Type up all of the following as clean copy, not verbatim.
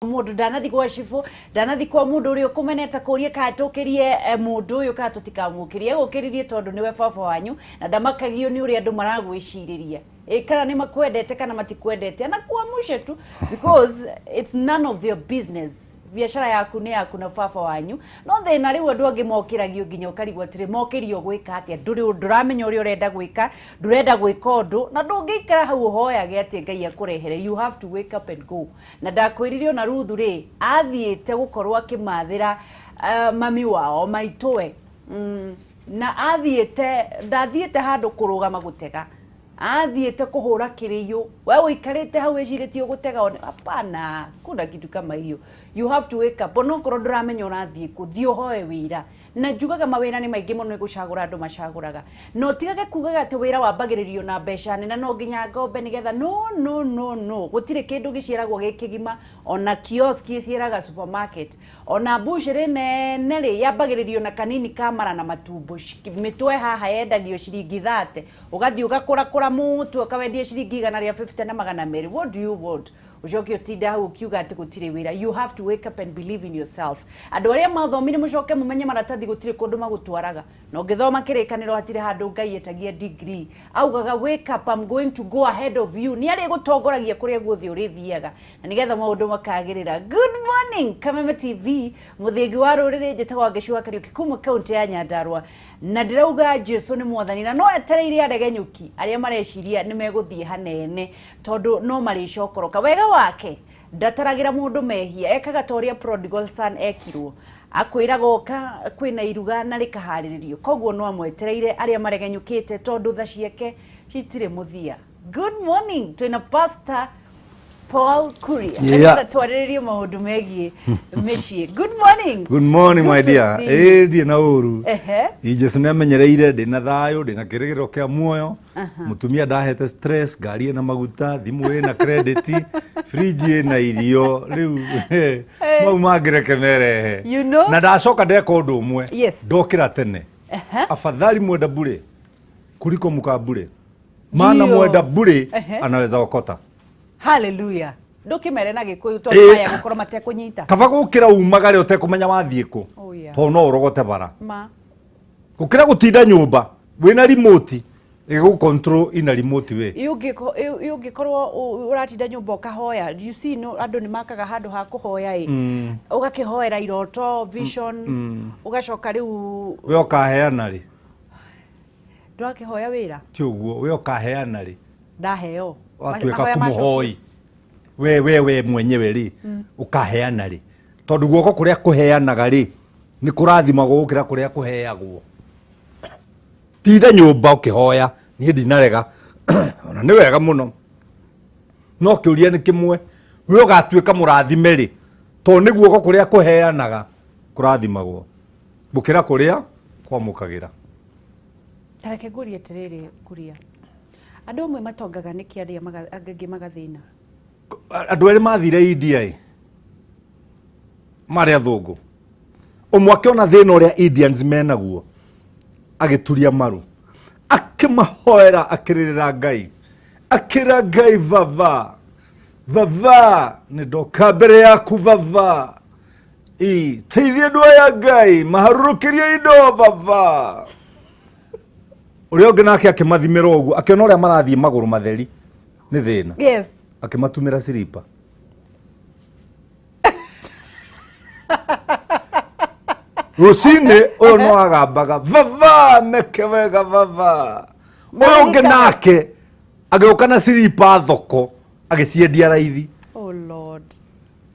Mundu ndanathi gwa cibu, ndanathi kwa mundu uria ukumenete kuria kana tukirie mundu uyu kana tutikamukirie. Egukiririe tondu niwe baba wanyu na ndamakagio ni uria andu maragwiciriria, kana ni makwendete kana matikwendete, na kuamushe tu, because it's none of their business. Biashara yaku nĩ yaku na baba wanyu. No thĩna rĩu, andũ angĩ mokĩragio nginya ũkarigwo atĩrĩ, mokĩrio gwĩka atĩa? Ndũrĩ ndũramenya ũrĩa ũrenda gwĩka, ndũrenda gwĩka ũndũ, na ndũngĩikara hau ũhoyage atĩ Ngai akũrehere. You have to wake up and go. Na ndakwĩrire ona Ruthu rĩ, athiĩte gũkorwo akĩmathĩra mami wao maitũwe, na athiĩte, ndathiĩte handũ kũrũgama gũtega, athiĩte kũhũra kĩrĩiũ. We ũikarĩte hau wĩcirĩtie ũgũtega one? Hapana, kuna kitu kama hiyo. You have to wake up, onokorwo ndũramenya ũrathiĩ kũ, thiĩ ũhoe wĩra. Na njugaga mawĩra nĩ maingĩ mũno, nĩ gũcagũra andũ macagũraga. Na ũtigage kugaga atĩ wĩra wambagĩrĩrio na mbeca nene, no nginya ngombe nĩgetha. No, no, no, no, gũtirĩ kĩndũ gĩciaragwo gĩ kĩgima. Ona kiosk ĩciaraga supermarket, ona mbucĩrĩ nene rĩ, yambagĩrĩrio na kanini ka mara na matumbo. Mĩtwe haha yendagio ciringi 30, ũgathiĩ ũgakũrakũra mũtwe ũkawendia ciringi 150 na 200. What do you want? Ucoke ũtinde hau ũkiuga atĩ gũtirĩ wĩra. You have to wake up and believe in yourself. Andũ arĩa mathomire, mũcoke mũmenye maratathi gũtirĩ kũndũ magũtwaraga. Na ũngĩthoma Kĩrĩkanĩro, hatirĩ handũ Ngai etagia degree. Augaga, "Wake up, I'm going to go ahead of you." Nĩ arĩ gũtongoragia kũrĩa guothe ũrĩthiaga na nĩgetha maũndũ makagĩrĩra. Good morning, Kameme TV, mũthĩgi wa rũrĩrĩ. Njĩtagwo Wangeci wa Kariũki kuma kaunti ya Nyandarua, na ndĩrauga Jesu nĩ mwathani, na no etereire aregenyũki arĩa mareciria nĩ megũthiĩ hanene, tondũ no marĩcokoroka. Wega wake ndataragĩra mũndũ mehia, ekaga ta ũrĩa prodigal son ekirwo, akwĩraga ũka kwĩna iruga na rĩkaharĩrĩrio. Koguo no amwetereire arĩa maregenyũkĩte, tondũ tha ciake citirĩ mũthia. Good morning, twĩna Pastor Paul Kuria. Nĩgetha twarĩrĩrie maũndũ megiĩ mĩciĩ. Good morning. Good morning, Good my to dear. see you. Ĩ, ndirĩ na ũru. Ĩ, Jesu nĩ amenyereire, ndĩ na thayũ, ndĩ na kĩrĩgĩrĩro kĩa muoyo. Mũtumia ndahete stress, ngari ĩna maguta, thimũ ĩna credit, fridge ĩna irio. Rĩu mau mangĩreke merehe. You know? Na ndacoka ndeka ũndũ ũmwe. Ndokĩra tene. Afadhali mwenda bure kuliko mkaa bure. Maana mwenda bure anaweza okota. Hallelujah. Ndũkĩmere na Gĩkũyũ, tondũ maya gũkorwo matekũnyita. Kaba gũkĩra umagare ũtekũmenya wathiĩ kũ. Tondũ no ũrogote bara. Ma. Gũkĩra gũtinda nyũmba wĩna remote ĩgũ control ina remote way. Ĩ ũngĩkorwo ũratinda nyũmba ũkahoya, you see, no, andũ nĩ makaga handũ ha kũhoya ĩ, ũgakĩhoera iroto, vision, ũgacoka rĩu We ũkaheana rĩ? Ndũrakĩhoya wĩra. Ti ũguo, we ũkaheana rĩ? Ndaheo. Watuĩka Mahoya tu macokio. mũhoi, we mwenyewe rĩ, ũkaheana rĩ? Tondũ guoko kũrĩa kũheanaga rĩ, nĩ kũrathimagwo gũkĩra kũrĩa kũheagwo. Tinda nyũmba ũkĩhoya, niĩ ndinarega, ona nĩ wega mũno, no kĩũria nĩ kĩmwe, we ũgatuĩka mũrathime rĩ? Tondũ nĩ guoko kũrĩa kũheanaga kũrathimagwo gũkĩra kũrĩa kwamũkagĩra. Ta reke ngũrie atĩrĩrĩ, Kuria, andũ amwe matongaga nĩkĩ, arĩa angĩ magathĩna? Andũ erĩ mathire India ĩ, marĩ athũngũ. Ũmwe akĩona thĩna ũrĩa Indians menaguo, agĩturia maru, akĩmahoera, akĩrĩrĩra Ngai, akĩra Ngai, "Baba, Baba, nĩ ndoka mbere yaku, Baba, ĩ teithia andũ aya, Ngai, maharũrũkĩrie indo, Baba." Ũrĩa ũngĩ nake akĩmathimĩra ũguo, akĩona ũrĩa marathiĩ magũrũ matheri nĩ thĩna, akĩmatumĩra siripa. Rũcinĩ ũyũ no agambaga, "Baba, meke wega, Baba." Ũyũ ũngĩ nake agĩũka na siripa thoko, agĩciendia raithi. Oh Lord.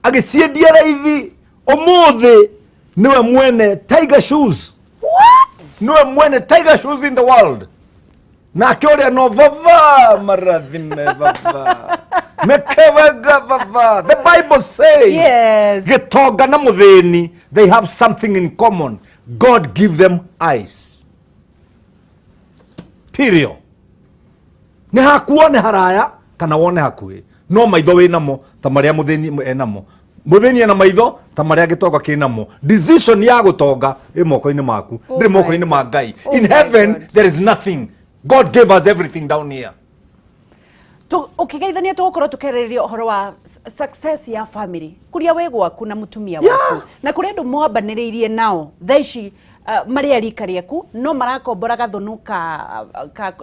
Agĩciendia raithi. Ũmũthĩ nĩwe mwene Tiger Shoes. What? Nĩwe mwene Tiger Shoes in the world. Nake ũrĩa no, "Baba, marathime, Baba, meke wega, Baba." The Bible says gĩtonga na mũthĩni, they have something in common: God give them eyes, period. Nĩ haku wone haraya kana wone hakuhĩ, no maitho wĩ namo ta marĩa mũthĩni enamo. Mũthĩni ena maitho ta marĩa gĩtonga kĩ namo. Decision ya gũtonga ĩ moko-inĩ maku, ndĩrĩ my moko-inĩ ma Ngai. Oh In my heaven God. there is nothing. God gave us everything down here. Ũkĩgeithania tũgũkorwo tũkĩarĩrĩria ũhoro wa success ya family kũrĩa wĩ gwaku na mũtumia waku na kũrĩ andũ mwambanĩrĩirie nao thaa ici, marĩ a rika rĩaku no marakombora gathũnũ ka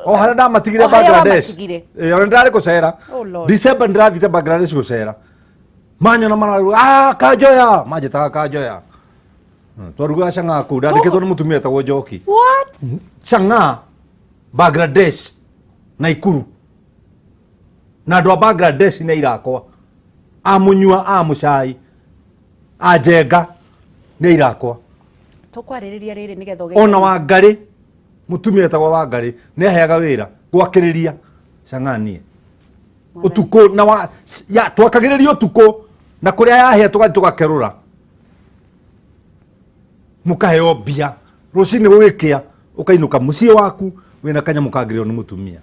O harĩa ndamatigire. O harĩa Bangladesh. wamatigire. Eh, ona ndarĩ gũcera. Oh, Lord. December ndĩrathiĩte Bangladesh gũcera, manyona mararuga, "Ah, Kanjoya," manjĩtaga Kanjoya. Twarugaga chang'aa kũu, ndandĩkĩtwo nĩ mũtumia etagwo Njoki. What? Chang'aa Bangladesh na Ikuru, na andũ a Bangladesh nĩ irakwa a mũnyua, a mũcai, a njenga nĩ irakwa. Tũkwarĩrĩria rĩrĩ nĩgetha ũgeithanie. Ona Wangarĩ, mũtumia etagwo Wangarĩ, nĩ aheaga wĩra gwakĩrĩria chang'aa niĩ ũtukũ na wa, ya, twakagĩrĩria ũtukũ na kũrĩa yahĩa tũgathiĩ tũgakerũra, mũkaheo mbia rũcinĩ gũgĩkĩa, ũkainũka mũciĩ waku wĩna kanyamũ kangĩrĩo nĩ mũtumia.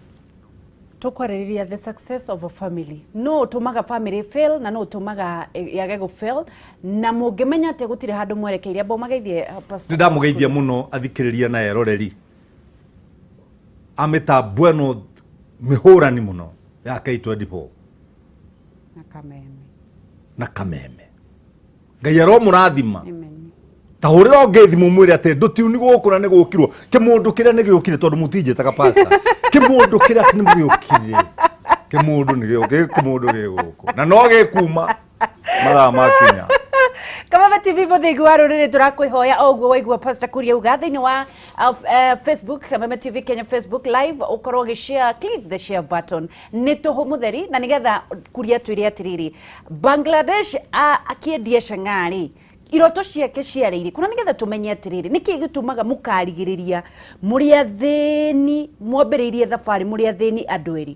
Tũkwarĩrĩria the success of a family, no ũtũmaga family fail na no ũtũmaga yage gũ fail, na mũngĩmenya atĩ gũtirĩ handũ mwerekeire amba ũmageithie, Pastor. Nĩ ndamũgeithia mũno athikĩrĩria na eroreri a mĩtambo ĩno mĩhũrani mũno ya K24. Na Kameme. Na Kameme, Ngai aromũrathima. Amen. Ta hũrĩra ũngĩ thimũ mwĩre atĩ ndũtiuni gũkũ na nĩ gũkirwo kĩmũndũ kĩrĩa nĩ gĩũkire, tondũ mũtinjĩtaga pastor, kĩmũndũ kĩrĩa nĩ gĩũkire, kĩmũndũ nĩ gĩũkire, kĩmũndũ gĩ gũkũ na no gĩkuma mathaa makinya. Kameme TV, mũthingi wa rũrĩrĩ, tũrakwĩhoya o ũguo waigua Pastor Kuria uga thĩinĩ wa Facebook, Kameme TV Kenya Facebook live, ũkorwo ũgĩshare, click the share button nĩ tũhũ mũtheri, na nĩgetha Kuria twĩre atĩrĩrĩ, Bangladesh akĩendia chang'aa rĩ, iroto ciake ciarĩ irĩkũ, na nĩgetha tũmenye atĩrĩrĩ, nĩkĩ gĩtũmaga mũkarigĩrĩria mũrĩ athĩni, mwambĩrĩirie thabarĩ mũrĩ athĩni, andũ erĩ,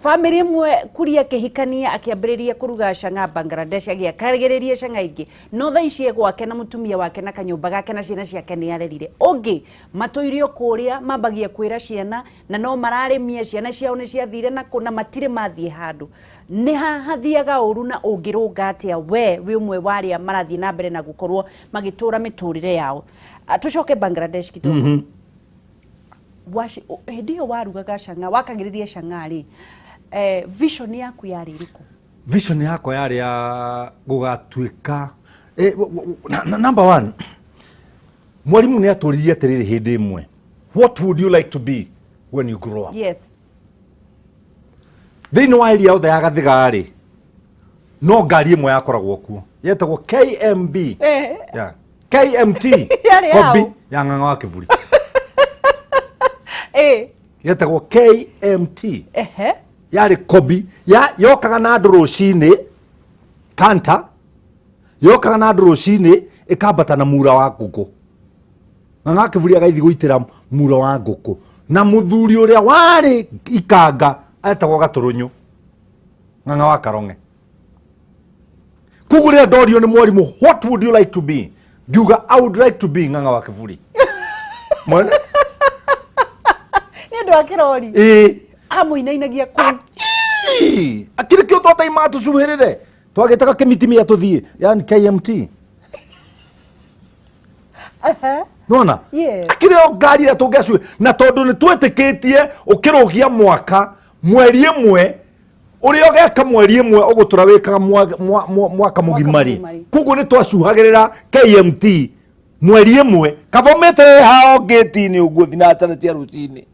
bamĩrĩ ĩmwe, Kuria akĩhikania akĩambĩrĩria kũruga chang'aa Bangladesh, agĩakagĩrĩria chang'aa ingĩ, no thaa ici e gwake na mũtumia wake na kanyũmba gake na ciana ciake nĩ arerire. Ũngĩ matũire o kũrĩa mambagia kwĩra ciana na no mararĩmia, ciana ciao nĩ ciathire na kũ na matirĩ mathiĩ handũ. Nĩ ha hathiaga ũru na ũngĩrũnga atĩa we wĩ ũmwe wa arĩa marathiĩ na mbere na gũkorwo magĩtũra mĩtũrĩre yao? Ah, tũcoke Bangladesh kidogo. Hĩndĩ ĩyo warugaga chang'aa, wakagĩrĩria chang'aa rĩ, vision yaku yarĩ ĩrĩkũ? Vision yakwa yarĩ ya gũgatuĩka number one, mwarimũ nĩ atũririe atĩrĩrĩ hĩndĩ ĩmwe, "What would you like to be when you grow up?" Thĩinĩ wa area yothe ya Gathiga rĩ, no ngari ĩmwe yakoragwo kuo yetagwo KMB. Yeah. KMT. Yarĩ Kobi yaũ? ya Ng'ang'a wa Kĩburi. Yetagwo KMT. Yarĩ kobi ya yokaga na andũ rũcinĩ, kanta yokaga na andũ rũcinĩ ĩkambata na mura wa ngũkũ. Ng'ang'a wa Kĩburi agaithi gũitĩra mura wa ngũkũ na mũthuri ũrĩa warĩ ikanga etagwo Gatũrũnyũ, Ng'ang'a wa Karong'e. Koguo rĩrĩa ndorio nĩ mwarimũ, "What would you like to be?" ngiuga, "I would like to be Ng'ang'a wa Kĩburi." Mwene Nĩ ũndũ wa kĩrori. Ĩĩ. Amũinainagia kũu. Ii, akĩrĩ kĩo twataima tũcuhĩrĩre twagĩtaga kĩmitimia tũthiĩ, yani KMT. Nona akĩrĩ o ngari ĩrĩa tũngĩacuĩ, na tondũ nĩ twĩtĩkĩtie ũkĩrũgia mwaka mweri ĩmwe, ũrĩa ũgeka mweri ĩmwe ũgũtũra wĩkaga mwaka mũgima rĩ. Mũgima rĩ. Koguo nĩ twacuhagĩrĩra KMT mweri ĩmwe, kaba ũmĩte hao ngĩti-inĩ ũguo thinacara cia rũcinĩ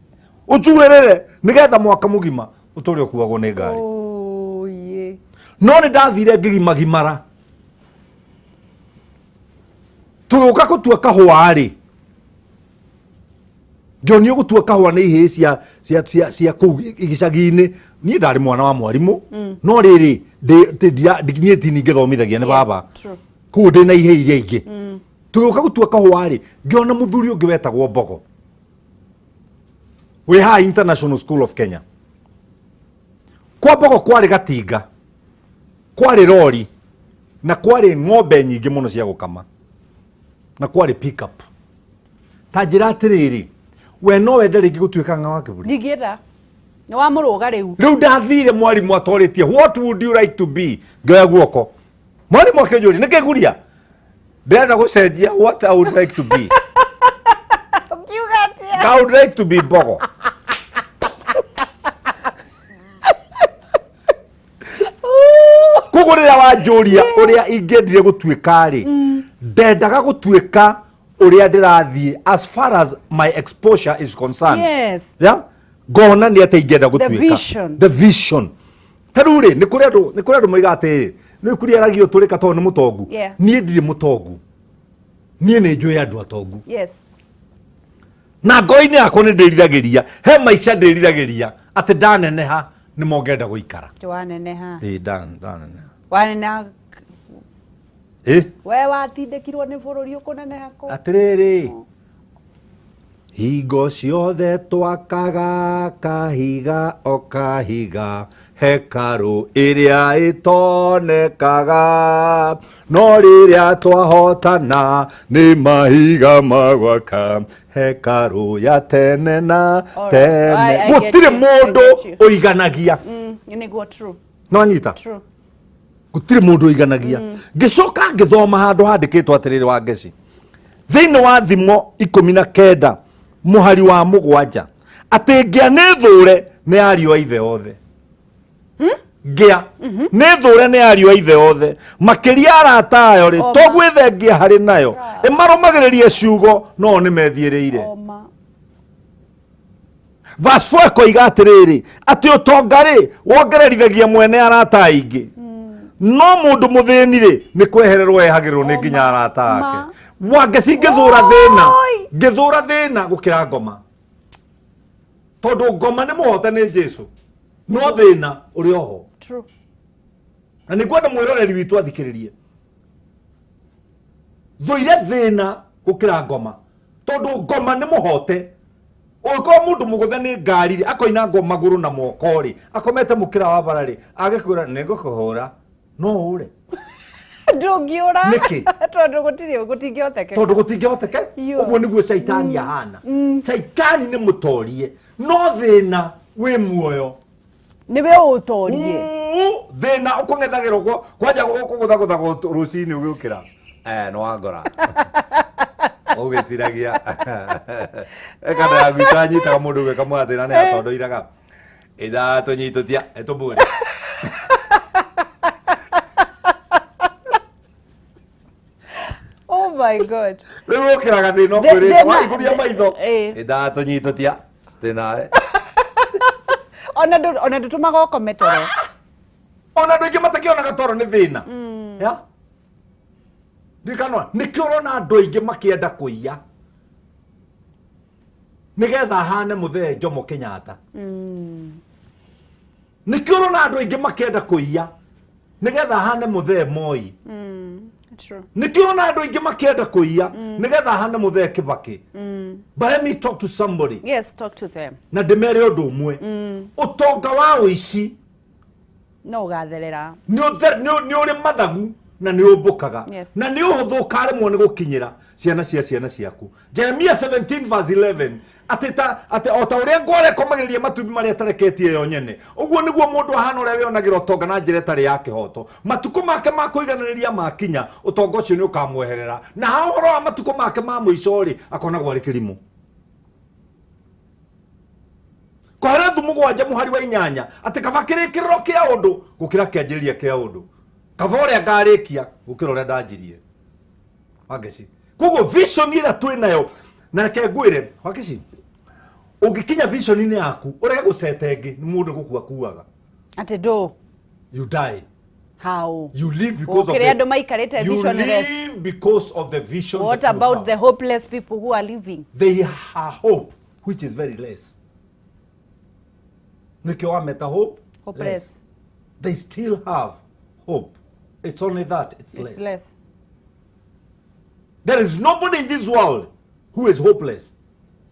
ũcuhĩrĩre nĩgetha mwaka mũgima ũtũre ũkuagwo nĩ ngari. Oye. No nĩ ndathire ngĩgimagimara, tũgĩũka gũtua kahũa rĩ, ngĩonio gũtua kahũa nĩ ihĩĩ cia kũu gĩcagi-inĩ. Niĩ ndarĩ mwana wa mwarimũ, no rĩrĩ niĩ tini ngĩthomithagia nĩ baba. Koguo ndĩ na ihĩĩ iria ingĩ. Tũgĩũka gũtua kahũa rĩ, ngĩona mũthuri ũngĩ wetagwo Mbogo wĩ haha International School of Kenya. Kwa Mbogo kwarĩ gatinga, kwarĩ rori na kwarĩ ng'ombe nyingĩ mũno cia gũkama na kwarĩ pickup. Ta njĩra atĩrĩrĩ, we no wende rĩngĩ gũtuĩka Ng'ang'a wa Kĩburi? Ndingĩenda, nĩ wamũrũga rĩu. Rĩu ndathire mwarimũ atwarĩtie, "What would you like to be?" Ngĩoya guoko, mwarimũ akĩnjũria, "Nĩkĩ guria?" Ndĩrenda gũcenjia what I would like to be. Ũkiuga atĩa? I would like to be Mbogo. Koguo rĩrĩa wanjũria ũrĩa ingĩendire gũtuĩka rĩ, ndendaga gũtuĩka ũrĩa ndĩrathiĩ as far as my exposure is concerned. Yeah? Ngona nĩ atĩ ingĩenda gũtuĩka. Vision. The vision. Ta rĩu rĩ, nĩ kũrĩ andũ moigaga atĩrĩ, nĩ kũrĩ aragio tũrĩka tondũ nĩ mũtongu. Niĩ ndirĩ mũtongu, niĩ nĩ njũĩ andũ atongu. Na ngoro-inĩ yakwa nĩ ndĩriragĩria, he maica ndĩriragĩria atĩ ndaneneha nĩ mongenda gũikara. Waneneha? Ĩ, ndaneneha. Waneneha? Ĩ. We watindĩkirwo nĩ bũrũri ũkũneneha kũ? Atĩrĩrĩ, hingo ciothe twakaga kahiga o kahiga hekarũ ĩrĩa ĩtonekaga, no rĩrĩa twahotana nĩ mahiga magwaka hekarũ ya tene na Alright. tene. I get Gũtirĩ you, I mũndũ get you. ũiganagia. Nĩguo, true. No anyita. True. Gũtirĩ mũndũ ũiganagia. Ngĩcoka ngĩthoma handũ handĩkĩtwo atĩrĩrĩ, wa ngeci, thĩinĩ wa Thimo 19 mũhari wa 7, atĩ ngĩa nĩ thũre nĩ ariũ a ithe othe. Ngĩa nĩ thũre nĩ ariũ a ithe othe, makĩria arata ayo rĩ, Oma. to gwĩthengia harĩ nayo, ĩmarũmagĩrĩrie ciugo no nĩ methiĩrĩire. Oma. Verse 4 ĩkoiga atĩrĩrĩ, atĩ ũtonga rĩ, wongererithagia mwene arata aingĩ, no mũndũ mũthĩni rĩ, nĩ kwehererwo ehagĩrwo nĩ nginya arata ake. Ma. Wangeci, ngĩthũra thĩna, Oi! ngĩthũra thĩna gũkĩra ngoma, tondũ ngoma nĩ mũhote nĩ Jesu, no thĩna ũrĩ oho. True. Na nĩ ngwenda mwĩroreri witũ athikĩrĩrie, thũire thĩna gũkĩra ngoma, tondũ ngoma nĩ mũhote. Ũngĩkorwo mũndũ mũgũthe nĩ ngari rĩ, akoinangwo magũrũ na moko rĩ, akomete mũkĩra wa bara rĩ, agĩkwĩra nĩ ngũkũhũra, no ũre? Ndũngiũra. Nĩkĩ? Tondũ gũtirĩ, gũtingĩhotekeka. Tondũ gũtingĩhoteke. Yo. Ũguo nĩguo caitani ahana. Caitani nĩ mũtorie, no thĩna wĩ muoyo. Nĩwe ũũtorie. Thĩna ũkũng'ethagĩra ũguo kwanja, ũkũgũthagũthagwo rũcinĩ ũgĩũkĩra, nĩ wangora ũgĩciragia ĩkanda ya gwitũ anyitaga mũndũ gwĩka mwathĩna nĩ atondoiraga ithatũnyitũtia ĩtũmbũri. Oh my God. Rĩu ũkĩraga thĩna ũkwĩrĩte waihũria maitho, ithatũnyitũtia tĩnawe. Ona ndũtũmaga ũkome toro. Ona andũ aingĩ matakĩonaga toro nĩ thĩna ya ndikanwa. Nĩkĩo ũrona andũ aingĩ makĩenda kũiya nĩgetha ahane mũthee Jomo Kenyatta. Nĩkĩo ũrona andũ aingĩ makĩenda kũiya nĩgetha ahane mũthee Moi. True. Nĩkĩo ũrona andũ aingĩ makĩenda kũiya nĩgetha ahane mũthee Kibaki. But let me talk to somebody. Yes, talk to them. Na ndĩmere ũndũ ũmwe, ũtonga wa ũici No ũgatherera. Nĩ ũrĩ mathagu na nĩ ũmbũkaga. Na nĩ ũhũthũ ũkaremwo nĩ gũkinyĩra ciana cia ciana ciaku. Jeremia 17 verse 11, atĩ ta atĩ o ta ũrĩa ngwara ĩkomagĩrĩria matumbĩ marĩa ĩtareketie yo nyene, ũguo nĩguo mũndũ ahana ũrĩa wĩonagĩra ũtonga na njĩra ĩtarĩ ya kĩhoto. Matukũ make ma kũigananĩria makinya, ũtonga ũcio nĩ ũkamweherera, na ha ũhoro wa matukũ make ma mũico rĩ, akonagwo arĩ kĩrimũ. Koherethu 7 mũhari wa 8, atĩ kaba kĩrĩkĩrĩro kĩa ũndũ gũkĩra kĩanjĩrĩria kĩa ũndũ, kaba ũrĩa ngarĩkia gũkĩra ũrĩa ndanjirie. Wangeci, koguo vision ĩrĩa twĩ nayo, na reke ngwĩre Wangeci, ũngĩkinya vision-inĩ yaku ũrege gũceta ĩngĩ, nĩ mũndũ gũkua kuaga. Atĩ ndũ? You die. How? You live because of Ũkĩrĩ andũ maikarĩte you visionless. live because of the vision What that you about have. the hopeless people who are living? They have hope which is very less. Nĩkĩo wameta hope. Hopeless. They still have hope, it's only that it's It's less. less. There is nobody in this world who is hopeless.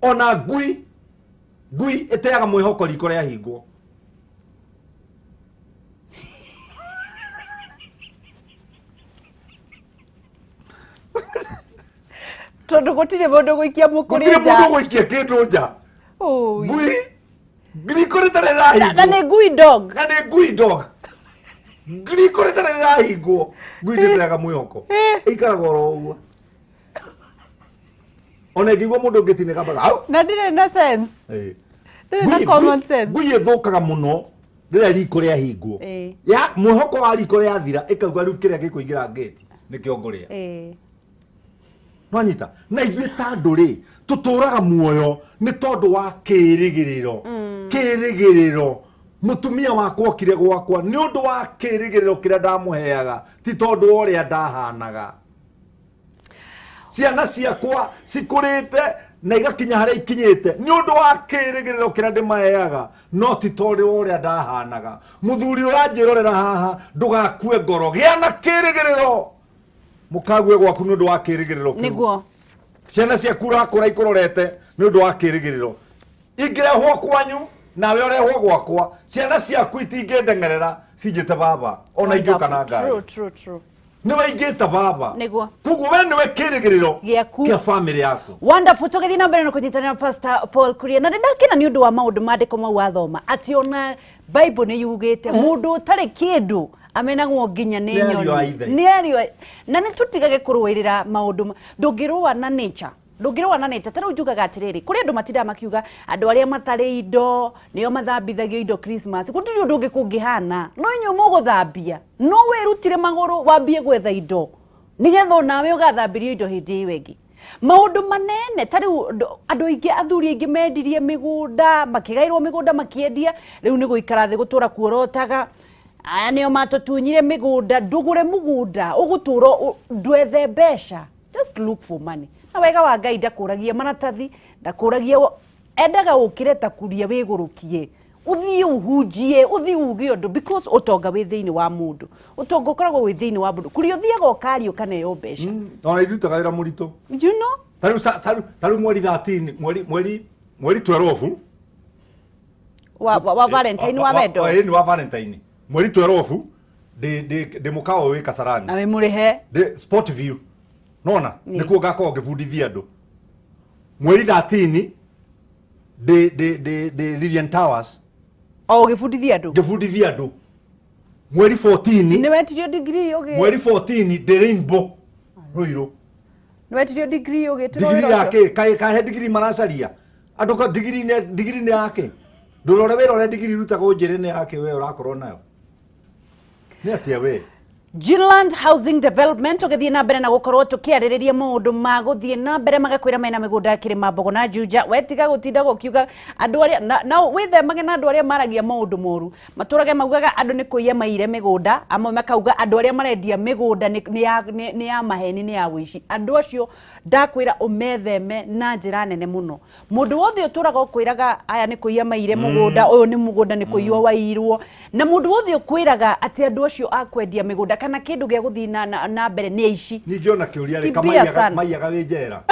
Ona ngui, ngui ĩteaga mwĩhoko riko rĩahingwo. Tondũ gũtirĩ mũndũ gũikia mũkũrĩ Gũtirĩ nja. mũndũ gũikia kĩndũ nja. Ũi. Ngui, riko rĩtarĩ Na rĩrahingwo. nĩ ngui dog. Na nĩ ngui dog. Riko rĩtarĩ rĩrahingwo, ngui ndĩteaga mwĩhoko, ĩikaraga oro ũguo. Ona ĩngĩigua mũndũ ũngĩ tinĩka mbaga au. Na ndĩrĩ na sense. Ĩĩ. Ndĩrĩ na common sense. Ngui ĩthũkaga mũno. Rĩrĩa riko rĩahingwo, ya mwĩhoko wa riko rĩathira, ĩkauga rĩu kĩrĩa gĩkũingĩra ngĩti nĩkĩo ngũrĩa. Nwanyita na ithuĩ ta andũ rĩ, tũtũraga muoyo nĩ tondũ wa kĩrĩgĩrĩro. Kĩrĩgĩrĩro, mũtumia wakwa okire gwakwa nĩ ũndũ wa kĩrĩgĩrĩro kĩrĩa ndamũheaga, ti tondũ wa ũrĩa ndahanaga. Ciana ciakwa cikũrĩte na igakinya harĩa ikinyĩte nĩ ũndũ wa kĩrĩgĩrĩro kĩrĩa ndĩmaheaga, no ti tondũ wa ũrĩa ndahanaga. Mũthuri ũranjĩrorera haha, ndũgakue ngoro, gĩa na kĩrĩgĩrĩro, mũkague gwaku nĩ ũndũ wa kĩrĩgĩrĩro kĩu. Ciana ciaku ũrakũra ikũrorete nĩ ũndũ wa kĩrĩgĩrĩro. Ingĩrehwo kwanyu nawe ũrehwo gwakwa, ciana ciaku itingĩndengerera cinjĩte baba ona ingĩũka na ngari. True, true, true. Nĩwe ingĩta baba. Koguo we nĩwe kĩrĩgĩrĩro Gĩaku. kĩa bamĩrĩ yaku. Wonderful. Tũgĩthiĩ na mbere na kũnyitanĩra Pastor Paul Kuria, na nĩndakena nĩ ũndũ wa maũndũ mandĩko mau wathoma, atĩ ona Bible nĩ yugĩte mũndũ ũtarĩ kĩndũ amenagwo nginya nĩ Nĩ ariũ a nyoni. ithe. Nĩ ariũ na nĩ tũtigage kũrũĩrĩra maũndũ ndũngĩrũa na nature, ndũngĩrũa na nature. Ta rĩu njugaga atĩrĩrĩ, kũrĩ andũ matindaga makiuga andũ arĩa matarĩ indo nĩo mathambithagio indo Christmas. Gũtirĩ ũndũ ũngĩ kũngĩhana, no inyuĩ mũgũthambia, no wĩrutire magũrũ wambie gwetha indo nĩgetha onawe ũgathambirio indo hĩndĩ ĩyo ĩngĩ. Maũndũ manene ta rĩu andũ aingĩ, athuri aingĩ mendirie mĩgũnda, makĩgaĩrwo mĩgũnda makĩendia, rĩu nĩ gũikara thĩ gũtũra kuorotaga aya nĩo matũtunyire mĩgũnda. Ndũgũre mũgũnda ũgũtũra ndwethe mbeca, just look for money. Na wega wa Ngai ndakũragia maratathi, ndakũragia endaga ũkĩre ta kuria wĩgũrũkie, ũthiĩ ũhunjie, ũthiĩ uge ũndũ, because ũtonga wĩ thĩinĩ wa mũndũ, ũtonga ũkoragwo wĩ thĩinĩ wa mũndũ. Kũrĩa ũthiaga ũkaria ũkaneo mbeca. Ona irutaga wĩra mũritũ. You know? Ta rĩu mweri 13, mweri 12 wa Valentine, wa wendo. Ĩni, wa Valentine, mweri 12 ndĩ mũkawa wĩ Kasarani. Na wĩ mũrĩhe. Ndĩ Sport View nona nĩkuo ngakorwo ngĩbundithia andũ. Mweri 13 ndĩ Lilian Towers. O ũgĩbundithia andũ. Ngĩbundithia andũ. Mweri 14 Nĩ wetirio degree ũgĩ Mweri 14 ndĩ Rainbow Ruiru. Nĩ wetirio degree ũgĩtĩrwo Digiri wĩra ya ũcio? kĩ? Kahe digiri maracaria andũ ka digiri nĩ yake? Ndũrore wĩra ũrĩa digiri irutagwo, njĩre nĩ yake we ũrakorwo nayo nĩ atĩa we? Ginland Housing Development, tũgĩthiĩ na mbere na gũkorwo tũkĩarĩrĩria maũndũ ma gũthiĩ na mbere, magakwĩra mena mĩgũnda ya Kĩrĩma Mbogo na Juja. Wetiga gũtinda gũkiuga andũ arĩa na wĩthemage na andũ arĩa maragia maũndũ moru, matũrage maugaga andũ nĩ kũiya maire mĩgũnda, amwe makauga andũ arĩa marendia mĩgũnda nĩ ya maheni, nĩ ya ũici. Andũ acio ndakwĩra ũmetheme na njĩra nene mũno. Mũndũ wothe ũtũraga ũkwĩraga aya nĩ kũiya maire mũgũnda ũyũ, nĩ mũgũnda nĩ kũiywo wairwo, na mũndũ wothe ũkwĩraga atĩ andũ acio a kwendia mĩgũnda kana kĩndũ gĩa gũthiĩ na mbere nĩ aici. Ningĩ ona kĩũria rĩ, Kimbia kamaiyaga sana. Maiyaga wĩ njera.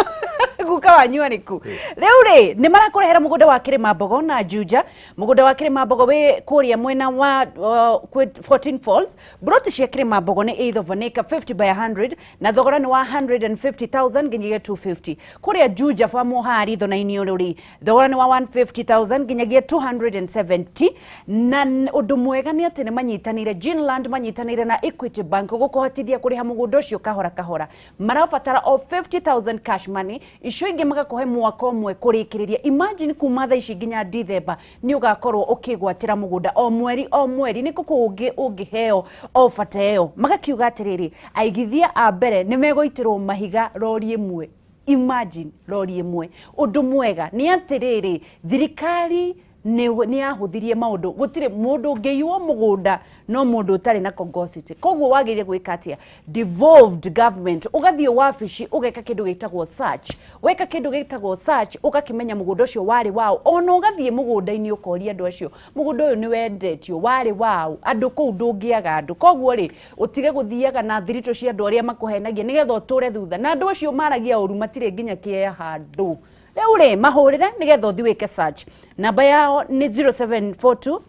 Guka wanyu arĩku? Rĩu rĩ, nĩ marakũrehera mũgũnda wa Kĩrĩma Mbogo na Juja. Mũgũnda wa Kĩrĩma Mbogo wĩ kũrĩa mwena wa kwĩ 14 Falls. Broti cia Kĩrĩma Mbogo nĩ eighth of an acre, 50 by 100, na thogora nĩ wa 150,000 nginyagia 250. Kũrĩa Juja ba Mũhari thona-inĩ ũrĩ rĩ, thogora nĩ wa 150,000 nginyagia 270. Na ũndũ mwega nĩ atĩ nĩ manyitanĩire, Ginland manyitanĩire na Equity Bank gũkũhotithia kũrĩha mũgũnda ũcio kahora kahora. Marabatara o 50,000 cash money, icio ingĩ magakũhe mwaka ũmwe kũrĩkĩrĩria. Imagine, kuma thaa ici nginya Dithemba nĩ ũgakorwo ũkĩgwatĩra mũgũnda o mweri o mweri. Nĩ kũ kũngĩ ũngĩheo ofa ta ĩyo? Magakiuga atĩrĩrĩ, aigithia a mbere nĩ megũitĩrwo mahiga rori ĩmwe. Imagine, rori ĩmwe. Ũndũ mwega nĩ atĩrĩrĩ, thirikari nĩ yahũthirie maũndũ, gũtirĩ mũndũ ũngĩiywo mũgũnda no mũndũ ũtarĩ na congosity. Koguo wagĩrĩire gwĩka atĩa? Devolved government, ũgathiĩ wabici ũgeka kĩndũ gĩtagwo search. Weka kĩndũ gĩtagwo search, ũgakĩmenya mũgũnda ũcio warĩ wao. Ona ũgathiĩ mũgũnda-inĩ ũkoria andũ acio, mũgũnda ũyũ nĩ wendetio, warĩ wao? Andũ kũu ndũngĩaga andũ. Koguo rĩ, ũtige gũthiaga na thiritũ cia andũ arĩa makũhenagia nĩgetha ũtũre thutha. Na andũ acio maragia ũru matirĩ nginya kĩea handũ. Rĩu rĩ, mahũrĩre nĩgetha ũthiĩ wĩke search. Namba yao nĩ 0742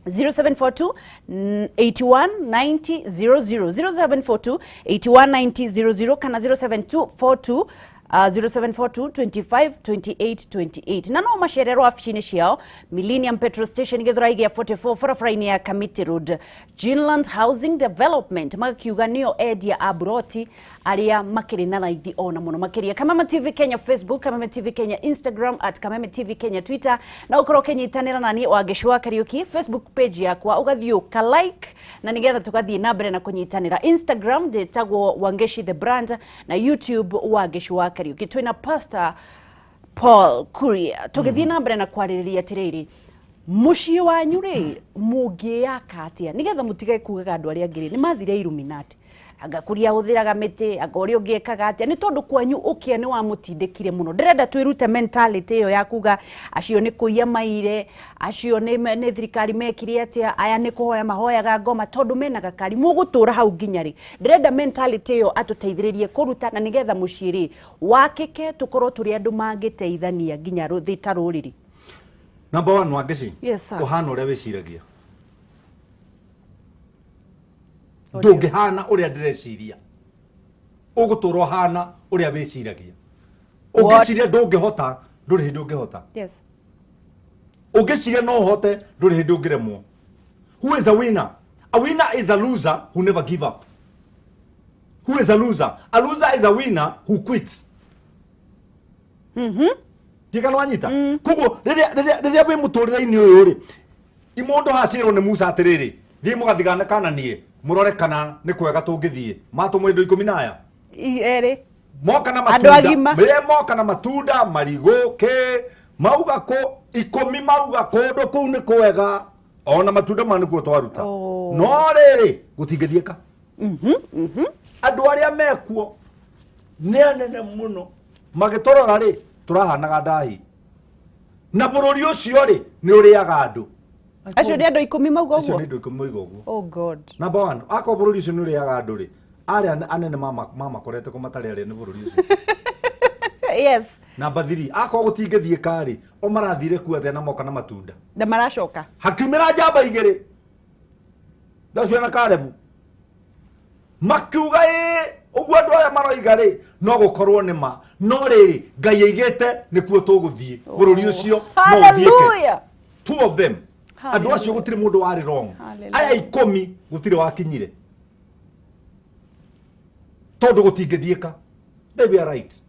0742 81 90 00, 0742 81 90 00 kana 07242. 0742 25 28 28 na no macererwo wabici-inĩ ciao Millennium Petrol Station, Gĩthũrai gĩa 44, barabara-inĩ ya Kamiti Road. Ginland Housing Development magakiuga nĩo endia a buroti arĩa makĩrĩ na raithi ona mũno makĩria. Kameme TV Kenya Facebook, Kameme TV Kenya Instagram, @KamemeTV Kenya Twitter, na ũkorwo ũkĩnyitanĩra nani Wangeci wa Kariuki Facebook page yakwa, ũgathiĩ ũka like na nĩgetha tũgathiĩ na mbere na kũnyitanĩra. Instagram njĩtagwo Wangeci the Brand na YouTube Wangeci wa Kariuki. Twĩna Pastor Paul Kuria, tũgĩthiĩ na mbere na kwarĩrĩria atĩrĩrĩ, mũciĩ wanyu rĩ, mũngĩyaka atĩa nĩgetha mũtige kugaga andũ arĩa angĩ rĩ nĩ mathire Illuminati, anga kũria ahũthĩraga mĩtĩ, anga ũrĩa ũngĩ ekaga atĩa, nĩ tondũ kwanyu ũkĩa nĩ wamũtindĩkire mũno. Ndĩrenda twĩrute mentality ĩyo ya kuga acio nĩ kũiya maire, acio nĩ thirikari mekire atĩa, aya nĩ kũhoya mahoyaga ngoma tondũ mena gakari. Mũgũtũra hau nginya rĩ? Ndĩrenda mentality ĩyo atũteithĩrĩrie kũruta na nĩgetha mũciĩ rĩ wakĩke, tũkorwo tũrĩ andũ mangĩteithania nginya thĩ ta rũrĩrĩ. Number one, Wangeci. Yes, sir. Ũhana ũrĩa wĩciragia. Ndũngĩhana ũrĩa ndĩreciria, ũgũtũra ũhana ũrĩa wĩciragia. Ũngĩciria ndũngĩhota, ndũrĩ hĩndĩ ũngĩhota. Ũngĩciria no ũhote, ndũrĩ hĩndĩ ũngĩremwo. Who is a winner? A winner is a loser who never give up. Who is a loser? A loser is a winner who quits. Ndigana wanyita. Koguo rĩrĩa wĩ mũtũrĩre-inĩ ũyũ rĩ, imũndũ hacirwo nĩ Musa atĩrĩrĩ, thiĩ mũgathigane kana niĩ mũrore kana nĩ kwega tũngĩthiĩ matũmwo indo 10 na aya. Erĩ. Moka na Andũ matunda. agima. Moka na matunda, marigũ, kĩ mauga kũ 10, mauga kũndũ kũu nĩ kwega, ona matunda ma nĩkuo twaruta. Oh. No rĩrĩ, gũtingĩthiĩka. Andũ arĩa mekuo nĩ anene mũno, magĩtũrora rĩ, tũrahanaga ndahi, na bũrũri ũcio rĩ, nĩ ũrĩaga andũ. Acio nĩ andũ 10 mauga Acio ũguo? nĩ andũ 10 mauga ũguo. Oh God. Number one, akorwo bũrũri ũcio nĩ ũrĩaga andũ rĩ, arĩa anene mamakorete kũ matarĩ arĩa nĩ bũrũri ũcio? Number three, akorwo gũtingĩthiĩka rĩ, o marathire kuo atĩa na moka na matunda? Na maracoka. Hakiumĩra njamba igĩrĩ, Joshua na Kalebu, makiuga ĩ ũguo andũ aya maroiga rĩ, no gũkorwo nĩ ma, no rĩrĩ, Ngai aigĩte nĩkuo tũgũthiĩ, bũrũri ũcio no ũthiĩke. Hallelujah. Two of them, andũ acio gũtirĩ mũndũ warĩ wrong. Hallelujah. Aya 10 gũtirĩ wakinyire tondũ gũtingĩthiĩka. They were right.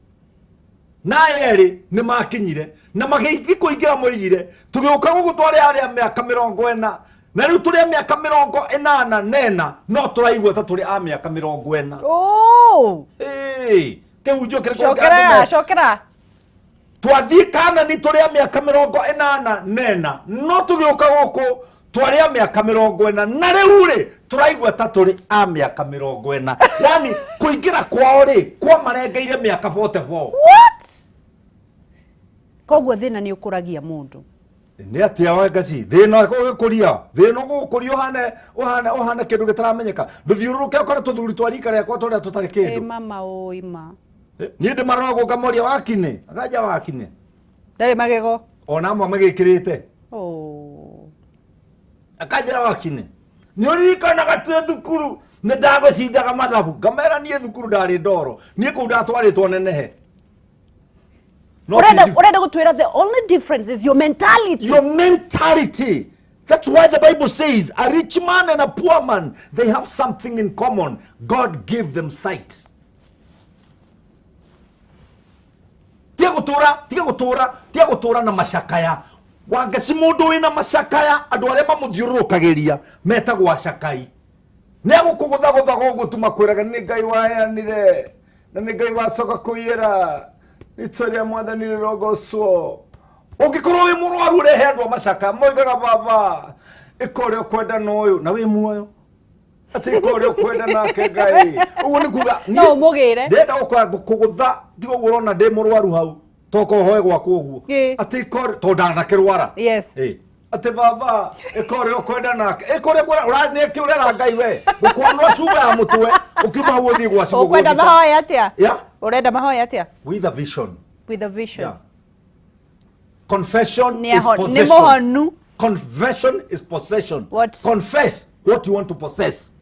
Na erĩ nĩ makinyire na magĩthiĩ kũingĩra, moigire tũgĩũka gũkũ twarĩ arĩa mĩaka 40, na rĩu tũrĩ a mĩaka 84, no tũraigua ta tũrĩ a mĩaka 40. Oh. Ĩĩ, kĩhunjio kĩrĩa Cokera, cokera. Twathiĩ Kanani tũrĩ a mĩaka 84, no tũgĩũka gũkũ twarĩ a mĩaka 40, na rĩu rĩ, tũraigua ta tũrĩ a mĩaka 40. Yani kũingĩra kwao rĩ, kwamarengeire mĩaka 44. What? Koguo thĩna nĩ ũkũragia mũndũ. Nĩ atĩa, Wangeci? Thĩna ũgĩkũria, thĩna ũgũkũria ũhane kĩndũ gĩtaramenyeka. Ndũthiũrũrũke ũkore tũthuri twa rika rĩakwa tũrĩa tũtarĩ Ĩ kĩndũ. Mama ũima. Niĩ ndĩmaroragwo ngamoria wakinĩ aganja wakinĩ. Ndarĩ magego. Ona amwe magĩkĩrĩte. Oh. Akanjĩra wakinĩ nĩ ũririkanaga twĩ thukuru nĩ ndagũcinjaga mathabu? Ngamera niĩ thukuru ndarĩ ndoro, niĩ kũu ndatwarĩtwo nenehe. No Ũrenda gũtwĩra the only difference is your mentality. Your mentality. That's why the Bible says a rich man and a poor man, they have something in common. God gave them sight. Tiga gũtũra, tiga gũtũra, tiga gũtũra na macakaya. Wangeci, mũndũ wĩna macakaya, andũ arĩa mamũthiũrũrũkagĩria metagwo acakai. Nĩ agũkũgũthagũthaga ũguo tu, makwĩraga nĩ Ngai waheanire na nĩ Ngai wacoka kũiyĩra, rĩtwa rĩa Mwathani rĩrogocwo. Ũngĩkorwo wĩ mũrwaru, ũrehe andũ a macaka, moigaga baba ĩka ũrĩa ũkwenda na ũyũ na wĩ muoyo, atĩ ĩka ũrĩa ũkwenda nake Ngai. Ũguo nĩ kuga No ũmũgĩre. Ndĩrenda gũkora kũgũtha, tiga ũguo ũrona ndĩ mũrwaru hau, toka ũhoe gwakwa ũguo. Atĩ ĩka tondũ ndanakĩrwara. Atĩ baba ĩka ũrĩa ũkwenda nake, ĩka ũrĩa ũkwenda, nĩkĩ ũrera Ngai we gũkwanwo cuba ya mũtwe, ũkiuma hau ũthiĩ gwa cibũ Ũkwenda gũthika. mahoya atĩa? Yeah. Ũrenda mahoya atĩa? With a vision. With a vision. Yeah. Confession Nĩ is nĩ possession. mũhonu. Confession is possession. What? Confess what you want to possess.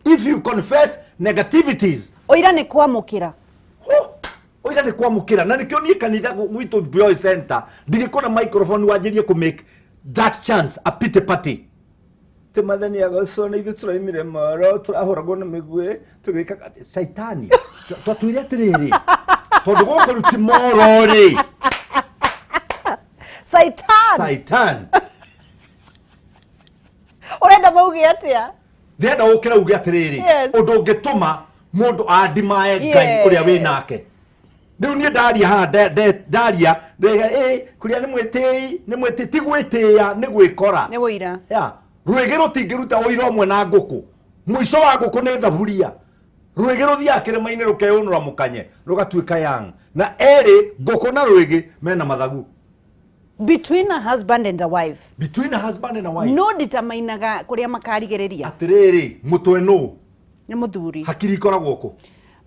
If you confess negativities, Ũira nĩ kwamũkĩra. Oh, Ũira nĩ kwamũkĩra na nĩkĩo niĩ kanitha gwitũ Boy Center ndigĩkona microphone wanjĩrie kũ make that chance a pity party. Te mathani agocwo nĩ ithuĩ tũraimire moro tũrahũragwo na mĩguĩ tũgĩkaga atĩ caitani twatwĩre atĩrĩrĩ tondũ gũkũ rĩu ti moro rĩ. Saitan. Saitan. Ũrenda mauge atĩa? Ndĩrenda ũkĩra uge atĩrĩrĩ, Yes. ũndũ ũngĩtũma mũndũ andimae Ngai ũrĩa wĩ nake. Rĩu niĩ ndaria haha ndaria ndĩga ĩ kũrĩa nĩ mwĩtĩi nĩ mwĩtĩ ti gwĩtĩĩa nĩ gwĩkora. Nĩ wũira. Ya rwĩgĩ rũtingĩruta ũira ũmwe na ngũkũ. Mũico wa ngũkũ nĩ thaburia. Rwĩgĩ rũthiaga kĩrĩma-inĩ rũkeyũnũra mũkanye rũgatuĩka yang na erĩ ngũkũ na rwĩgĩ mena mathagu. Between a husband and a wife. Between a husband and a wife. No nditamainaga kũrĩa makarigĩrĩria. Atĩrĩrĩ, mũtwe nũ? Nĩ mũthuri. Hakiri ikoragwo kũ?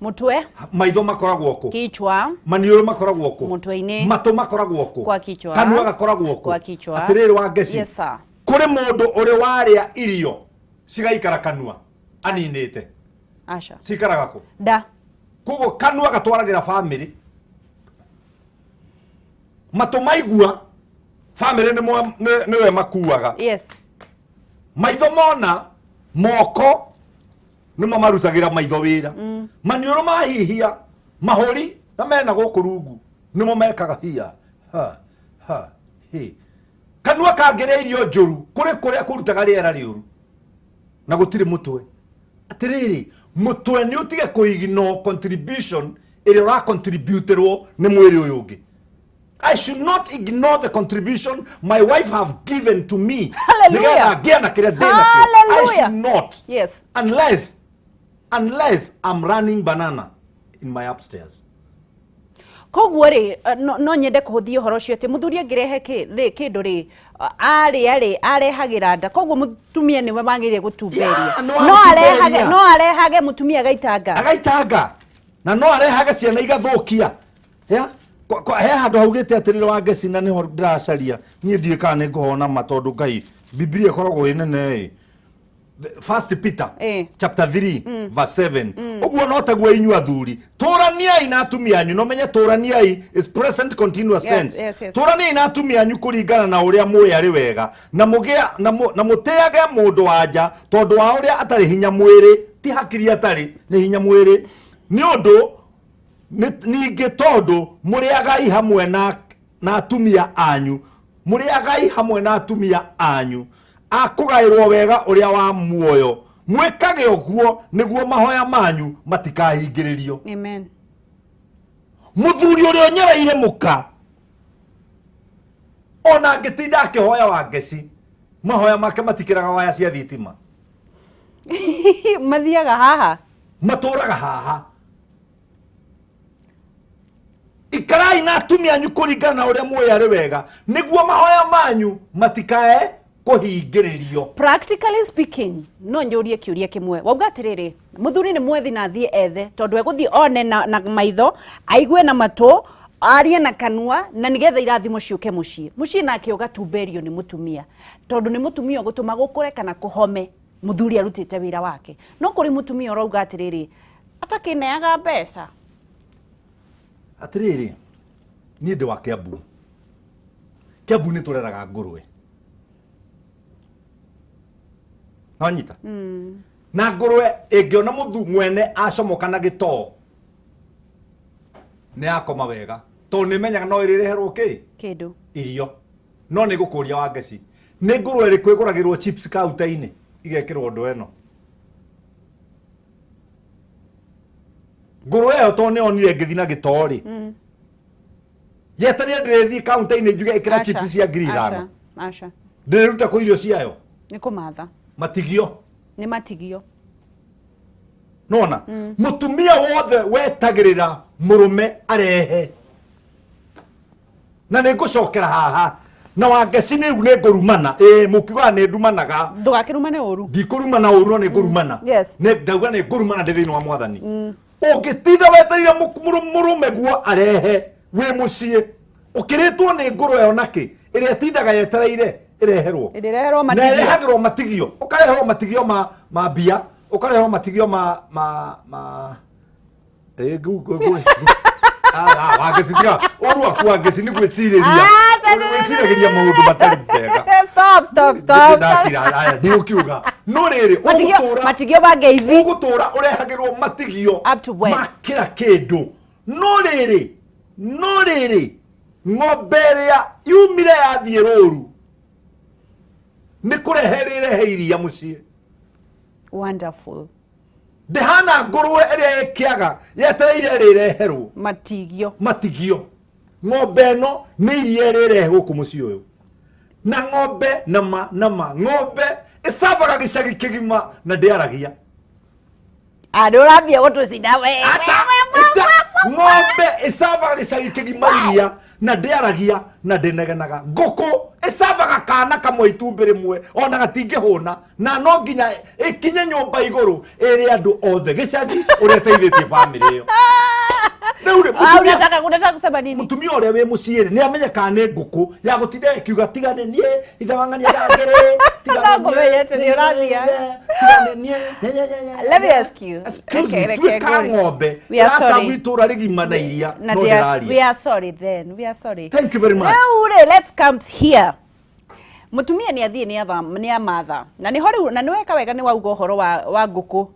Mũtwe. Maitho makoragwo kũ? Kichwa. Maniũrũ makoragwo kũ? Mũtwe-inĩ. Matũ makoragwo kũ? Kwa kichwa. Kanua gakoragwo kũ? Kwa kichwa. Atĩrĩrĩ wa ngeci. Yes sir. Kũrĩ mũndũ ũrĩ warĩa irio cigaikara kanua aninĩte. Aca. Cikaraga kũ? Nda. Koguo kanua gatwaragĩra family. Matũ maigua family nĩwe makuaga. Yes. Maitho mona moko nĩmo marutagĩra maitho wĩra. Maniũrũ mahihia mahũri na mena gũkũ rungu nĩmo mekaga hia ha ha hi. Kanua kangĩrĩa irio njũru kũrĩ kũrĩa kũrutaga rĩera rĩũru na gũtirĩ mũtwe. Atĩrĩrĩ, mũtwe nĩ ũtige kũ-ignore contribution ĩrĩa ũracontributerwo nĩ mwĩrĩ ũyũ ũngĩ. I should not ignore the contribution my wife have given to me. Hallelujah. Nĩgetha ngĩe na kĩrĩa ndĩ nakĩo. I Hallelujah. should not. Yes. Unless I'm running banana in my upstairs. Koguo rĩ, no nyende kũhũthia ũhoro ũcio atĩ mũthuri angĩrehe kĩndũ rĩ, arĩa rĩ, arehagĩra nda. Koguo mũtumia nĩwe wagĩrĩire gũtumberia. Yeah, no No agũtumberia. arehage mũtumia agaitanga. Agaitanga. Na no arehage ciana igathũkia. Yeah? He handũ haugĩte atĩrĩrĩ wa ngeci na nĩho ndĩracaria. Niĩ ndiũĩ kana nĩ ngũhona ma tondũ Ngai, Bibilia ĩkoragwo ĩ nene ĩ. First Peter chapter 3 verse 7. Ũguo no taguo inyuĩ athuri tũraniai na atumia anyu. No menye tũraniai is present continuous tense. Yes. Tũraniai na atumia anyu kũringana na ũrĩa mũĩ arĩ wega na mũgĩa na na mũtĩage mũndũ wa nja tondũ wa ũrĩa atarĩ hinya mwĩrĩ, ti hakiri atarĩ, nĩ hinya mwĩrĩ. Nĩ ũndũ ningĩ tondũ mũrĩagai hamwe na atumia anyu, mũrĩagai hamwe na atumia anyu akũgaĩrwo wega ũrĩa wa muoyo, mwĩkage ũguo nĩguo mahoya manyu matikahingĩrĩrio. Amen. Mũthuri ũrĩa ũnyereire mũka ona angĩtinda akĩhoya wa ngeci, mahoya make matikĩraga waya cia thitima. Mathiaga haha. Matũraga haha. Ikarai na atumia anyu kũringana na ũrĩa mũĩ arĩ wega nĩguo mahoya manyu matikae kũhingĩrĩrio. Practically speaking, no njũrie kĩũria kĩmwe. Wauga atĩrĩrĩ, mũthuri nĩ mwethi na athiĩ ethe tondũ egũthiĩ one na maitho, aigue na matũ, arie na kanua, na nĩgetha irathimo ciũke mũciĩ. Mũciĩ nake ũgatumberio nĩ mũtumia tondũ nĩ mũtumia ũgũtũma gũkũre kana kũhome mũthuri arutĩte wĩra wake. No kũrĩ mũtumia ũrauga atĩrĩrĩ, atakĩneaga mbeca. Atĩrĩrĩ, niĩ ndĩ wa Kiambu. Kiambu nĩ tũreraga ngũrwe. Wanyita? Na ngũrwe ĩngĩona mũthu mwene acomoka na gĩtoo, nĩ yakoma wega. Tondũ nĩ ĩmenyaga no ĩrĩreherwo kĩ? Kĩndũ. Irio. No nĩ ngũkũria wa ngeci. Nĩ ngũrwe ĩrĩkũ ĩgũragĩrwo chips kaunta-inĩ igekĩrwo ndoo ĩno? Ngũrwe ĩyo tondũ nĩ yonire ngĩthiĩ na gĩtoo rĩ. Yeterere ndĩrĩthiĩ kaunta-inĩ njuge ĩkĩra Aca, chips cia ngiri aca, ithano. aca. Ndĩrĩruta kũ irio ciayo? Nĩ kũmatha. Matigio. Nĩ matigio. Nona? Mũtumia wothe wetagĩrĩra mũrũme arehe. Na nĩ ngũcokera haha. Na Wangeci nĩ rĩu nĩ ngũrumana. Ĩĩ, mũkiugaga nĩ ndumanaga. Ndũgakĩrumane ũru. Ndikũrumana ũru, no nĩ ngũrumana. Yes. Nĩ ndauga nĩ ngũrumana ndĩ thĩinĩ wa Mwathani. Ũngĩtinda wetereire mũrũme guo arehe wĩ mũciĩ, ũkĩrĩtwo nĩ ngũrwe ĩyo nakĩ, ĩrĩa ĩtindaga yetereire ĩreherwo. Ĩrĩreherwo Na matigio. ĩrehagĩrwo matigio. Ũkareherwo matigio ma mbia, ũkareherwo matigio ma, ma, ma, ĩĩ, ngu, ngu, ngu, ngu. Wangeci tiga ũru waku Wangeci nĩ gwĩcirĩria. Ah, Wĩciragĩria maũndũ matarĩ mega. Stop, stop, stop. Ndakira, aya, ndigũkiuga. No rĩrĩ, Matigio, ũgũtũra matigio mangeithi. ũgũtũra ũrehagĩrwo matigio Up to when? ma kĩra kĩndũ. No rĩrĩ, no rĩrĩ, ng'ombe ĩrĩa yumire yathiĩ rũru nĩ kũrehe rĩrehe iria mũciĩ. Wonderful. Ndĩhana ngũrwe ĩrĩa ĩkĩaga yetereire rĩreherwo Matigio. Matigio. Ng'ombe ĩno nĩ iria rĩrehe gũkũ mũciĩ ũyũ. Na ng'ombe nama nama ng'ombe ĩcambaga gĩcagi kĩgima na ndĩaragia. Ah, nĩ ũrambia gũtũcina we. Aca, ng'ombe ĩcambaga gĩcagi kĩgima iria na ndĩaragia na ndĩnegenaga. Ngũkũ ĩcambaga kana kamwe itumbĩ rĩmwe ona gatingĩhũna, na no nginya ĩkinye nyũmba igũrũ ĩrĩ andũ othe gĩcagi ũrĩa ĩteithĩtie bamĩrĩ ĩyo. Rĩu rĩ, Ah, unataka kusema nini? Mũtumia ũrĩa wĩ mũciĩ rĩ, nĩ amenyekaga nĩ ngũkũ ya gũtinda ĩkiuga tigane niĩ ithe wang'ania ndangĩrĩ. No ngũmenyete nĩ ũrathiĩ. Let me ask you. Excuse Reke- me, reke tuĩka ngũrie. ng'ombe We are ĩracabu sorry. itũra rĩgima na iria Na no we ndĩraria. are sorry then. We are sorry. Thank you very much. Rĩu rĩ, let's come here. Mũtumia nĩ athiĩ nĩ amatha na nĩho rĩu, na nĩ weka wega nĩ wauga ũhoro wa ngũkũ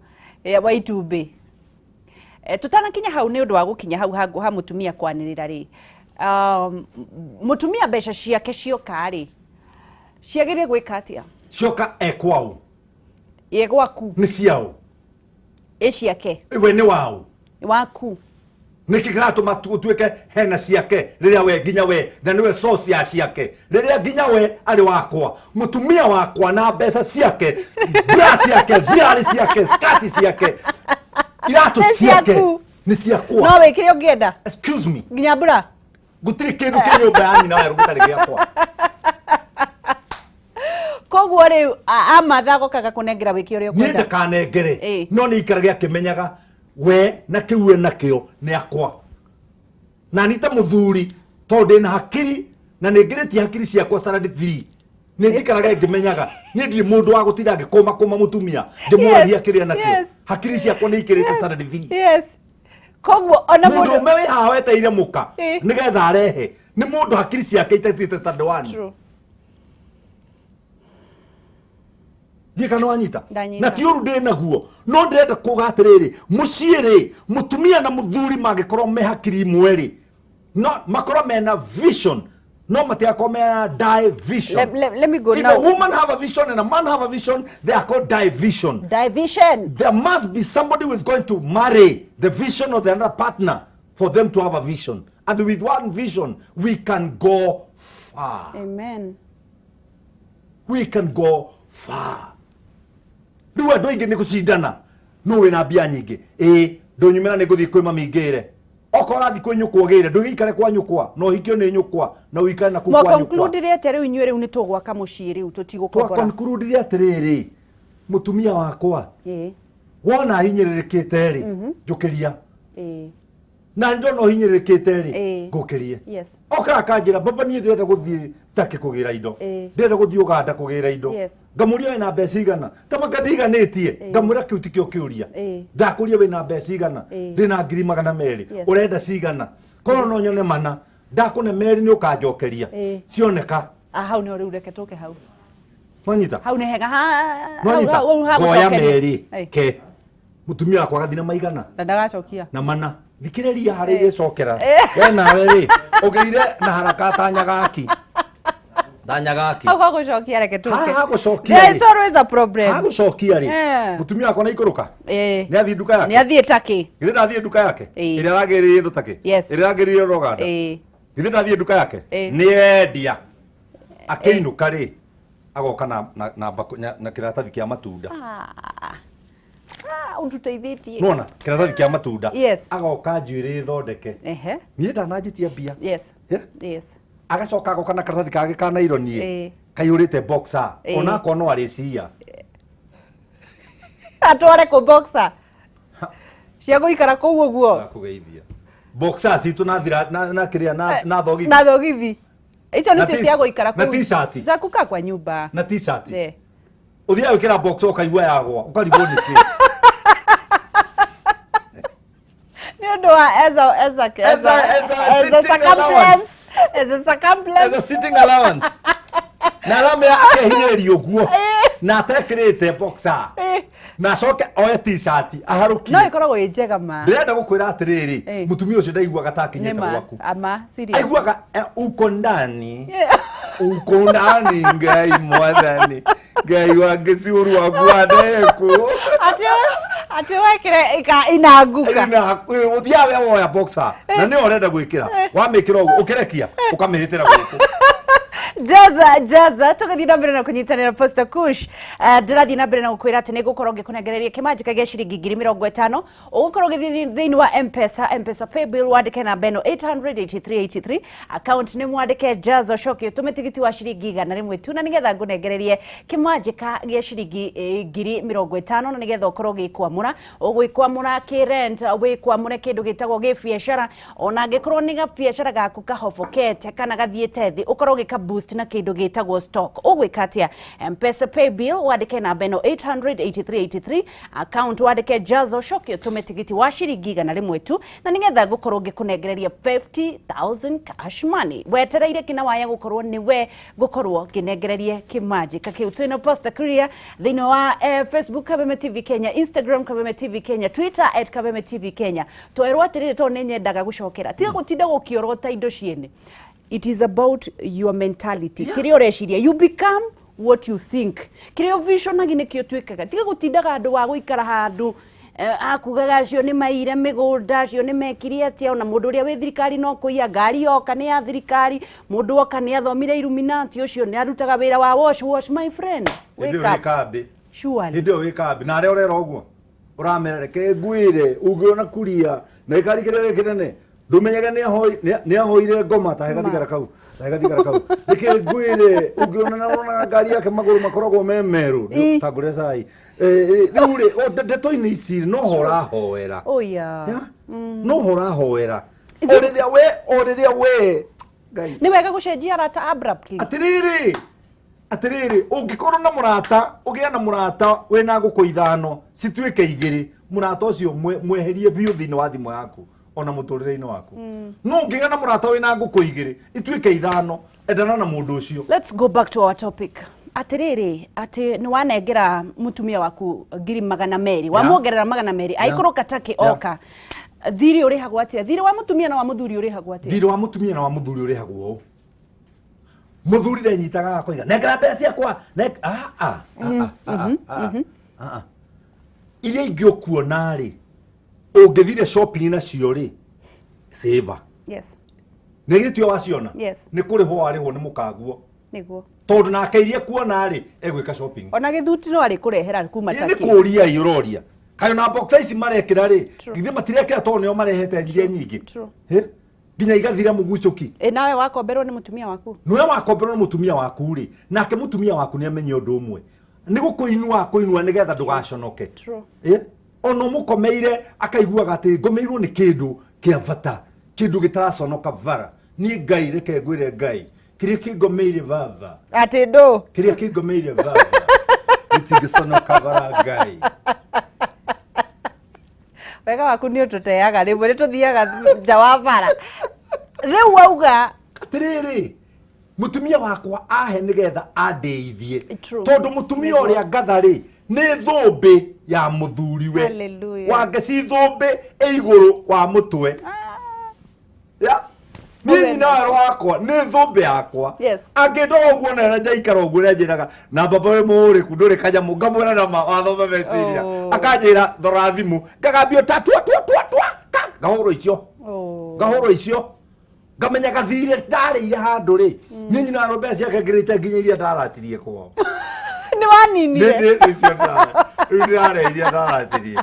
wa itumbĩ. Tũtanakinya hau, nĩ ũndũ wa gũkinya hau ha mũtumia kwanĩrĩra rĩ, mũtumia mbeca ciake cioka rĩ, ciagĩrĩire gwĩka atĩa? Cioka ekwao. Ĩ gwaku. Nĩ ciao. Ĩ ciake. We nĩ wao. Waku. Nĩkĩ kĩratũma gũtuĩke hena ciake rĩrĩa we nginya we na nĩwe source ya ciake, rĩrĩa nginya we arĩ wakwa, mũtumia wakwa na mbeca ciake, bra ciake, thiarĩ ciake, skati ciake, iratũ Nĩ ciake ciaku. nĩ ciakwa. No wĩkĩre ũngĩenda. Excuse me. Nginya mbura. Gũtirĩ kĩndũ kĩa nyũmba ya nyina werũ gĩtarĩ gĩakwa. Koguo rĩu amatha agokaga kũnengera wĩke ũrĩa Niĩ ũkwenda. ndakanengere. Ĩ. No nĩ ikarage akĩmenyaga we na kĩu we nakĩo nĩ akwa, na ni ta mũthuri, tondũ ndĩna hakiri na nĩ ngĩrĩtie hakiri ciakwa standard 3, nĩ njikaraga ngĩmenyaga niĩ ndirĩ mũndũ wa gũtinda ngĩkũma kũma mũtumia ngĩmũragia kĩrĩa nakĩo. Hakiri ciakwa nĩ ikĩrĩte standard 3. Yes, koguo ona Mũndũ mũndũ ũme wĩ haha wetereire mũka nĩgetha arehe nĩ mũndũ hakiri ciake itathiĩte standard 1. True. Ndiĩ kana wanyita. Ndanyita. Na ti ũru ndĩ naguo, no ndĩrenda kuga atĩrĩrĩ, mũciĩ rĩ, mũtumia na mũthuri mangĩkorwo me hakiri imwe rĩ, no makorwo mena vision, no matigakorwo mena division. Let me go If now. a woman have a vision and a man have a vision, they are called division. Division. There must be somebody who is going to marry the vision of the other partner for them to have a vision, and with one vision we can go far. Amen. We can go far. Rĩu andũ aingĩ nĩ gũcindana, nũ wĩna mbia nyingĩ. Ĩ ndũnyumĩra nĩ ngũthiĩ kwĩ mami ngĩre, okorwo ũrathiĩ kwĩ nyũkwa ũgĩre, ndũgĩikare kwa nyũkwa na ũhikio nĩ nyũkwa na ũikare na kũu kwa nyũkwa. Mwaconcludire atĩa rĩu inyuĩ? Rĩu nĩ tũgwaka mũciĩ, rĩu tũtigũkombora. Twaconcludire atĩrĩrĩ, mũtumia wakwa, wona hinyĩrĩrĩkĩte rĩ, njũkĩria. Na ndona ũhinyĩrĩrĩkĩte rĩ, ngũkĩrie. Okaga akanjĩra, "Baba, niĩ ndĩrenda gũthiĩ Turkey kũgĩra indo, ndĩrenda gũthiĩ Uganda kũgĩra indo." Ngamũria, "Wĩna mbeca igana?" "Tamaka ndiganĩtie." Ngamwĩra, "Kĩu tikĩo kĩũria. Ndakũria wĩna mbeca igana." "Ndĩna 200,000." "Ũrenda cigana?" "Korwo no nyone mana." "Ndakũne merĩ nĩ ũkanjokeria cioneka." Ah, hau nĩho rĩu, reke tũke hau. Nwanyita? Hau nĩ hega. Nwanyita? Hau Ngoya hagũcokeria. merĩ ke mũtumia wakwa agathi na maigana Na ndagacokia. Na mana thikĩrĩria harĩa igĩcokera. We nawe rĩ, ũgĩire na haraka ta nyagaki, ta nyagaki. Hau hagũcokia, reke tũke. Haha hagũcokia There rĩ. is always a problem. Hagũcokia rĩ, mũtumia wakwa nĩ aikũrũka, nĩ athiĩ nduka Nĩ yake. athiĩ Turkey. Githĩ ndathiĩ nduka yake ĩrĩa aragĩrĩire indo takĩ, ĩrĩa aragĩrĩire Uganda? Githĩ ndathiĩ nduka yake? Nĩ endia, akĩinũka rĩ, agoka na kĩratathi kĩa matunda. Ah. Ah, ũtũteithĩtie. Nona kĩratathi kĩa matunda. Agoka njuĩrĩ thondeke. Niĩ ndananjĩtia mbia. Yeah? Agacoka agoka na karatathi kangĩ ka naironi kaihũrĩte boxer. Onakorwo no arĩcia. Atware kũ boxer cia gũikara kũu ũguo? Akũgeithia boxer citũ na thira na kĩrĩa na thogithi. Na thogithi icio Na nĩcio cia gũikara na kũu. T-shirt. Za kukaa kwa nyumba. Na t-shirt. Ũthiaga gwĩkĩra boxer ũkaigua yagwa, ũkarigwo nĩkĩ. Nĩ Nĩ ũndũ wa as a As a sitting allowance. As a circumference. As a sitting allowance. Na aramea akehinyĩrĩria ũguo na atekĩrĩte boxer na acoke oe t-shirt aharũkie. No ĩkoragwo ĩ njega ma. Ndĩrenda gũkwĩra atĩrĩrĩ, mũtumia ũcio ndaiguaga ta akinyĩte gwaku. Ama, serious. Aiguaga uko ndani. Uko ndani Ngai mwathani. Ngai wa ngĩciũru waku wandeku. Atĩ wekĩre inanguka. Ũthiaga we woya boxer na nĩyo ũrenda gwĩkĩra. Wamĩkĩra ũguo ũkĩrekia ũkamĩhĩtĩra gũkũ. Jaza tũgĩthiĩ na mbere na kũnyitanĩra Pastor Kush. Ndĩrathiĩ na mbere na gũkwĩra atĩ nĩngũkorwo ngĩkũnengereria kĩmanjĩka gĩa ciringi 50,000. Ũgũkorwo ũgĩthiĩ thĩinĩ wa M-Pesa paybill wandĩke namba ĩno 88383, account nĩ mwandĩke Jaza, ũcoke ũtũme tigiti wa ciringi 100 tu, na nĩgetha ngũnengererie kĩmanjĩka gĩa ciringi 50,000, na nĩgetha ũkorwo ũgĩkwamũra. Ũgwĩkwamũra kĩ-rent, wĩkwamũre kĩndũ gĩtagwo gĩbiacara, ona angĩkorwo nĩ gabiacara gaku kahobokete kana gathiĩte thĩ, ũkorwo ũgĩka boost na kĩndũ gĩtagwo stock. Ũgwĩka atĩa? M-Pesa paybill wandĩke namba ĩno 88383, account wandĩke Jaza, ũcoke ũtũme tigiti wa ciringi 100 tu, na nĩgetha ngũkorwo ngĩkũnengereria 50,000 cash money. Wetereire kĩna waya gũkorwo nĩwe ngũkorwo ngĩnengereria kĩmanjĩka kĩu. Twĩna Pastor Kuria thĩinĩ wa Facebook Kabeme TV Kenya, Instagram Kabeme TV Kenya, Twitter @Kabeme TV Kenya. Twerwo atĩrĩrĩ, tondũ nĩ nyendaga gũcokera, tiga gũtinda gũkĩorota indo ciene. It is about your mentality. Kĩrĩa ũreciria, you become what you think. Kĩrĩa ũvisionagi nĩkĩo ũtuĩkaga. Tiga gũtindaga andũ wa gũikara handũ akugaga acio nĩ maire mĩgũnda, acio nĩ mekire atĩa, ona mũndũ ũrĩa wĩ thirikari no kũiya ngari yoka nĩ ya thirikari, mũndũ woka nĩ athomire Illuminati, ũcio nĩ arutaga wĩra wa wash wash, my friend. Wake up. Surely. Hĩndĩ ĩyo wĩ kambĩ na arĩa ũrera ũguo ũramera reke ngwĩre ũngĩona kuria na gĩkari kĩrĩa gĩ kĩnene ndũmenyage nĩ ahoire ngoma ta he gathigara kau, ta he gathigara kau. Reke ngwĩre ũngĩona na ũronaga ngari yake magũrũ makoragwo me merũ ta ngũre cai. Rĩu rĩ ndeto-inĩ ici no ho ũrahoera. Oh yeah. No ho ũrahoera. O rĩrĩa we Ngai. Nĩ wega gũcenjia arata abruptly. Atĩrĩrĩ, ũngĩkorwo na mũrata, ũgĩe na mũrata wĩna ngũkũ 5 cituĩke 2, mũrata ũcio mweherie biũ thĩinĩ wa thimũ yaku ona mũtũrĩre-inĩ waku. No ũngĩgĩa na mũrata wĩna ngũkũ 2 ituĩke 5, endana na mũndũ ũcio. Let's go back to our topic. Atĩrĩrĩ, atĩ nĩ wanengera mũtumia waku 200,000, wamuongerera 200, aikũrũka take oka. Thirĩ ũrĩhagwo atĩa? Thirĩ wa mũtumia na wa mũthuri ũrĩhagwo atĩa? Thirĩ wa mũtumia na wa mũthuri ũrĩhagwo ũũ. Mũthuri ndenyitaga akoiga nengera mbeca ciakwa. Iria ingĩ ũkuona rĩ, ũngĩthire shopping nacio rĩ, saver. Yes. Nĩ gĩtio waciona? Yes. Nĩ kũrĩhwo warĩhwo nĩ mũkaguo. Nĩguo. Tondũ nake iria kuona rĩ, egwĩka shopping. Ona gĩthuti no arĩkũrehera kuma Turkey. Nĩ kũũria ĩ ũroria. Kaĩ ona boxer ici marekĩra rĩ, githĩ matirekĩra tondũ nĩo marehete nginya nyingĩ. Nginya igathira mũgucũki. Nawe wakomberwo nĩ mũtumia waku? Nĩwe wakomberwo nĩ mũtumia waku rĩ, nake mũtumia waku nĩ amenye ũndũ ũmwe. Nĩ gũkũinua akũinua nĩgetha ndũgaconoke. Ona ũmũkomeire akaiguaga atĩ ngomeirwo nĩ kĩndũ kĩa bata, kĩndũ gĩtaraconoka bara. Niĩ Ngai reke ngwĩre Ngai, kĩrĩa kĩngomeire baba. Atĩ ndũ? Kĩrĩa kĩngomeire baba. Gĩtingĩconoka bara Ngai. Wega waku nĩ ũtũteaga rĩmwe nĩ tũthiaga nja wa bara. Rĩu wauga atĩrĩrĩ, mũtumia wakwa ahe nĩgetha andeithie. Tondũ mũtumia ũrĩa ngatha rĩ, nĩ thũmbĩ ya mũthuriwe. Wangeci thũmbĩ ĩ igũrũ wa mũtwe. Niĩ nyina wakwa nĩ thũmbĩ yakwa. Angĩndoga ũguo na njaikara ũguo nĩanjĩraga na baba wĩ mũũrĩku ndũrĩ kanyamũ, ngamwĩra na wathoma meciria. Akanjĩra ndora thimũ, ngagambio ta tua tua tua tua, ngahũrwo icio. Ngahũrwo icio. Ngamenya gathire ndarĩire handũ rĩ. Niĩ nyina wa mbeca ciake ngĩrĩte nginya iria ndaracirie kwao. Nĩ waninire? Rĩu ndĩrarĩa iria ndaracirie.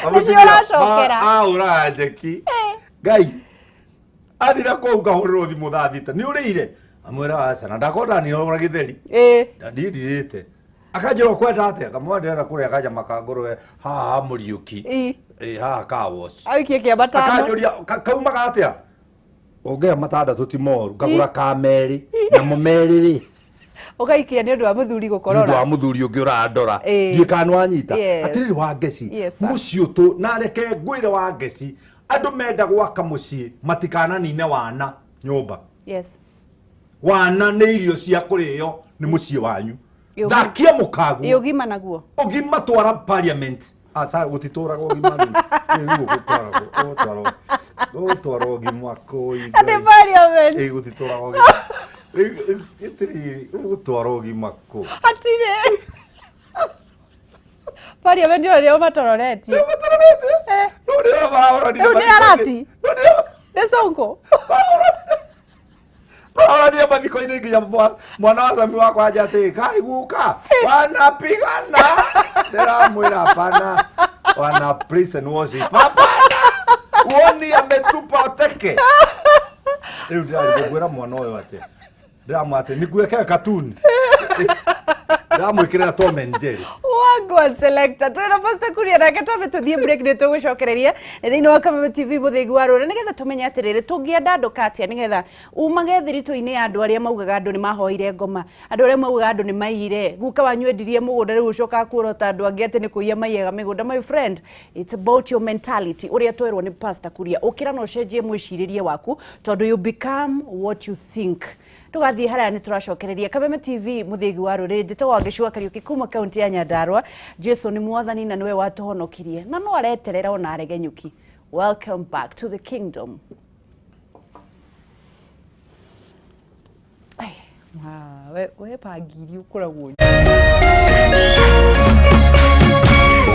Nĩcio ũracokera. Ahũraga njeki. Ngai. Athira kũu ngahũrĩrwo thimũ thaa thita. Nĩ ũrĩire? Amwĩra aca, na ndakorwo ndanina gĩtheri. Niĩ ndirĩte. Akanjĩra ũkwenda atĩa? Ngamwĩra ndĩrenda kũrĩa kanyama ka ngũrwe haha Mũriũki. Haha car wash. Aikie kĩa matano. Akanjũria kaumaga atĩa? Ũngĩhe matandatũ ti moru, ngagũra ka merĩ, namo merĩ rĩ. Ũgaikia nĩ ũndũ wa mũthuri gũkorora. Nĩ ũndũ wa mũthuri ũngĩ ũrandora. Ndiũĩ kana nĩwanyita. Atĩrĩrĩ wa Ngeci, mũciĩ ũtũ na reke ngwĩre wa Ngeci, andũ menda gwaka mũciĩ matikananine wana nyũmba. Yes. Wana nĩ irio cia kũrĩo nĩ mũciĩ wanyu. Thakia mũkaguo. Ĩ ũgima naguo. Ũgima twara parliament. Aca gũtitũraga ũgima rĩu. Rĩu gũtwaragwo. Ũgũtwara ũgima kũu. Atĩ parliament. Ĩ gũtitũraga ũgima. Rĩu ĩtĩrĩrĩ ũgũtwara ũgima kũ. Hatirĩ. Parliament ĩyo nĩo matororetie. Nĩo matororetie? No nĩo marorania. Rĩu nĩ arati. Nĩ Sonko. Marorania mathiko-inĩ nginya mwana wa Sami wakwa anja atĩ kai guka wanapigana. Ndĩramwĩra hapana. Wana praise and worship. Hapana. Uoni ametupa teke. Rĩu ndĩrarigwo mwana ũyũ atĩ. Ndĩramwĩra atĩ nĩngwĩkĩra cartoon. Ndĩramwĩkĩrĩra Tom and Jerry. Wagwan selector twĩna Pastor Kuria nake twambe tũthiĩ break nĩ tũgũcokereria thĩinĩ wa Kameme TV mũthĩgi wa rũra nĩgetha tũmenye atĩrĩrĩ tũngĩandandũka atĩa nĩgetha umage thiritũ-inĩ ya andũ arĩa maugaga andũ nĩ mahoire ngoma, andũ arĩa maugaga andũ nĩ maiyire, guka wanyu endirie mũgũnda rĩu ũcokaga kuorota andũ angĩ atĩ nĩ kũiya maiyaga mĩgũnda. My friend, it's about your mentality ũrĩa twerwo nĩ Pastor Kuria, ũkĩra na ũcenjie mwĩcirĩrie waku tondũ you become what you think. Tugathiĩ haraya nĩ tũracokereria Kameme TV mũthĩgi wa rũrĩrĩ. Njĩtagwo Wangeci wa Kariũki kuma kaunti ya Nyandarua. Jesu nĩ mwathani na nĩwe watũhonokirie na no areterera ona aregenyũki. Welcome back to the kingdom. Ai, we pangiri ũkoragwo.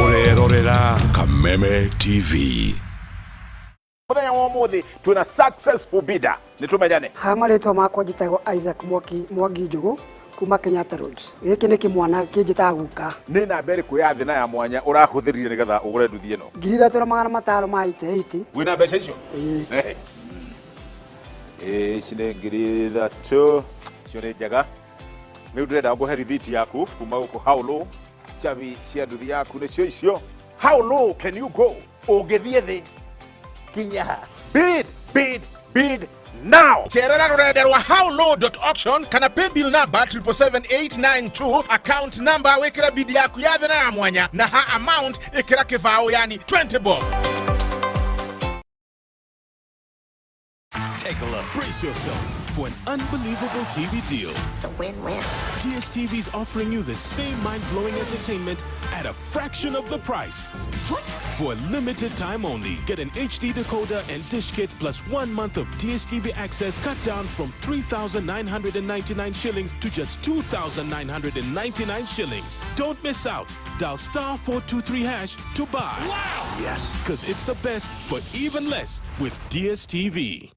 Ũrerorera Kameme TV. Muthenya wa umuthi twina successful bidder nitumenyane. Ha marĩtwa makwa njĩtagwo Isaac Mwangi Njugu kuma Kenyatta Road. Gĩkĩ nĩ kĩmwana kĩnjĩtaga guka. Nĩ namba ĩrĩkũ ya thĩ na ya mwanya ũrahũthĩrire nĩgetha ũgũre nduthi ĩno? 3500 ma 88. Wĩna mbeca icio? Ĩĩ. Ĩĩ, ici nĩ 3000. Icio nĩ njega. Rĩu ndĩrenda ngũhe rithiti yaku kuma gũkũ How Low. Chabi cia nduthi yaku nĩcio icio. How low can you go? Ũngĩthiĩ thĩ kinya. Bid, bid, bid now. Cherera rurenda rwa howlow.auction kana paybill number 777892, account number wikira bid yaku ya thĩ na ya mwanya na ha amount ikira kibao yani 20 bob. Take a look. Brace yourself for an unbelievable TV deal. It's a win-win. DSTV's offering you the same mind-blowing entertainment at a fraction of the price. What? For a limited time only, get an HD decoder and dish kit plus 1 month of DSTV access cut down from 3,999 shillings to just 2,999 shillings. Don't miss out. Dial *423# to buy. Wow! Yes. Because it's the best for even less with DSTV.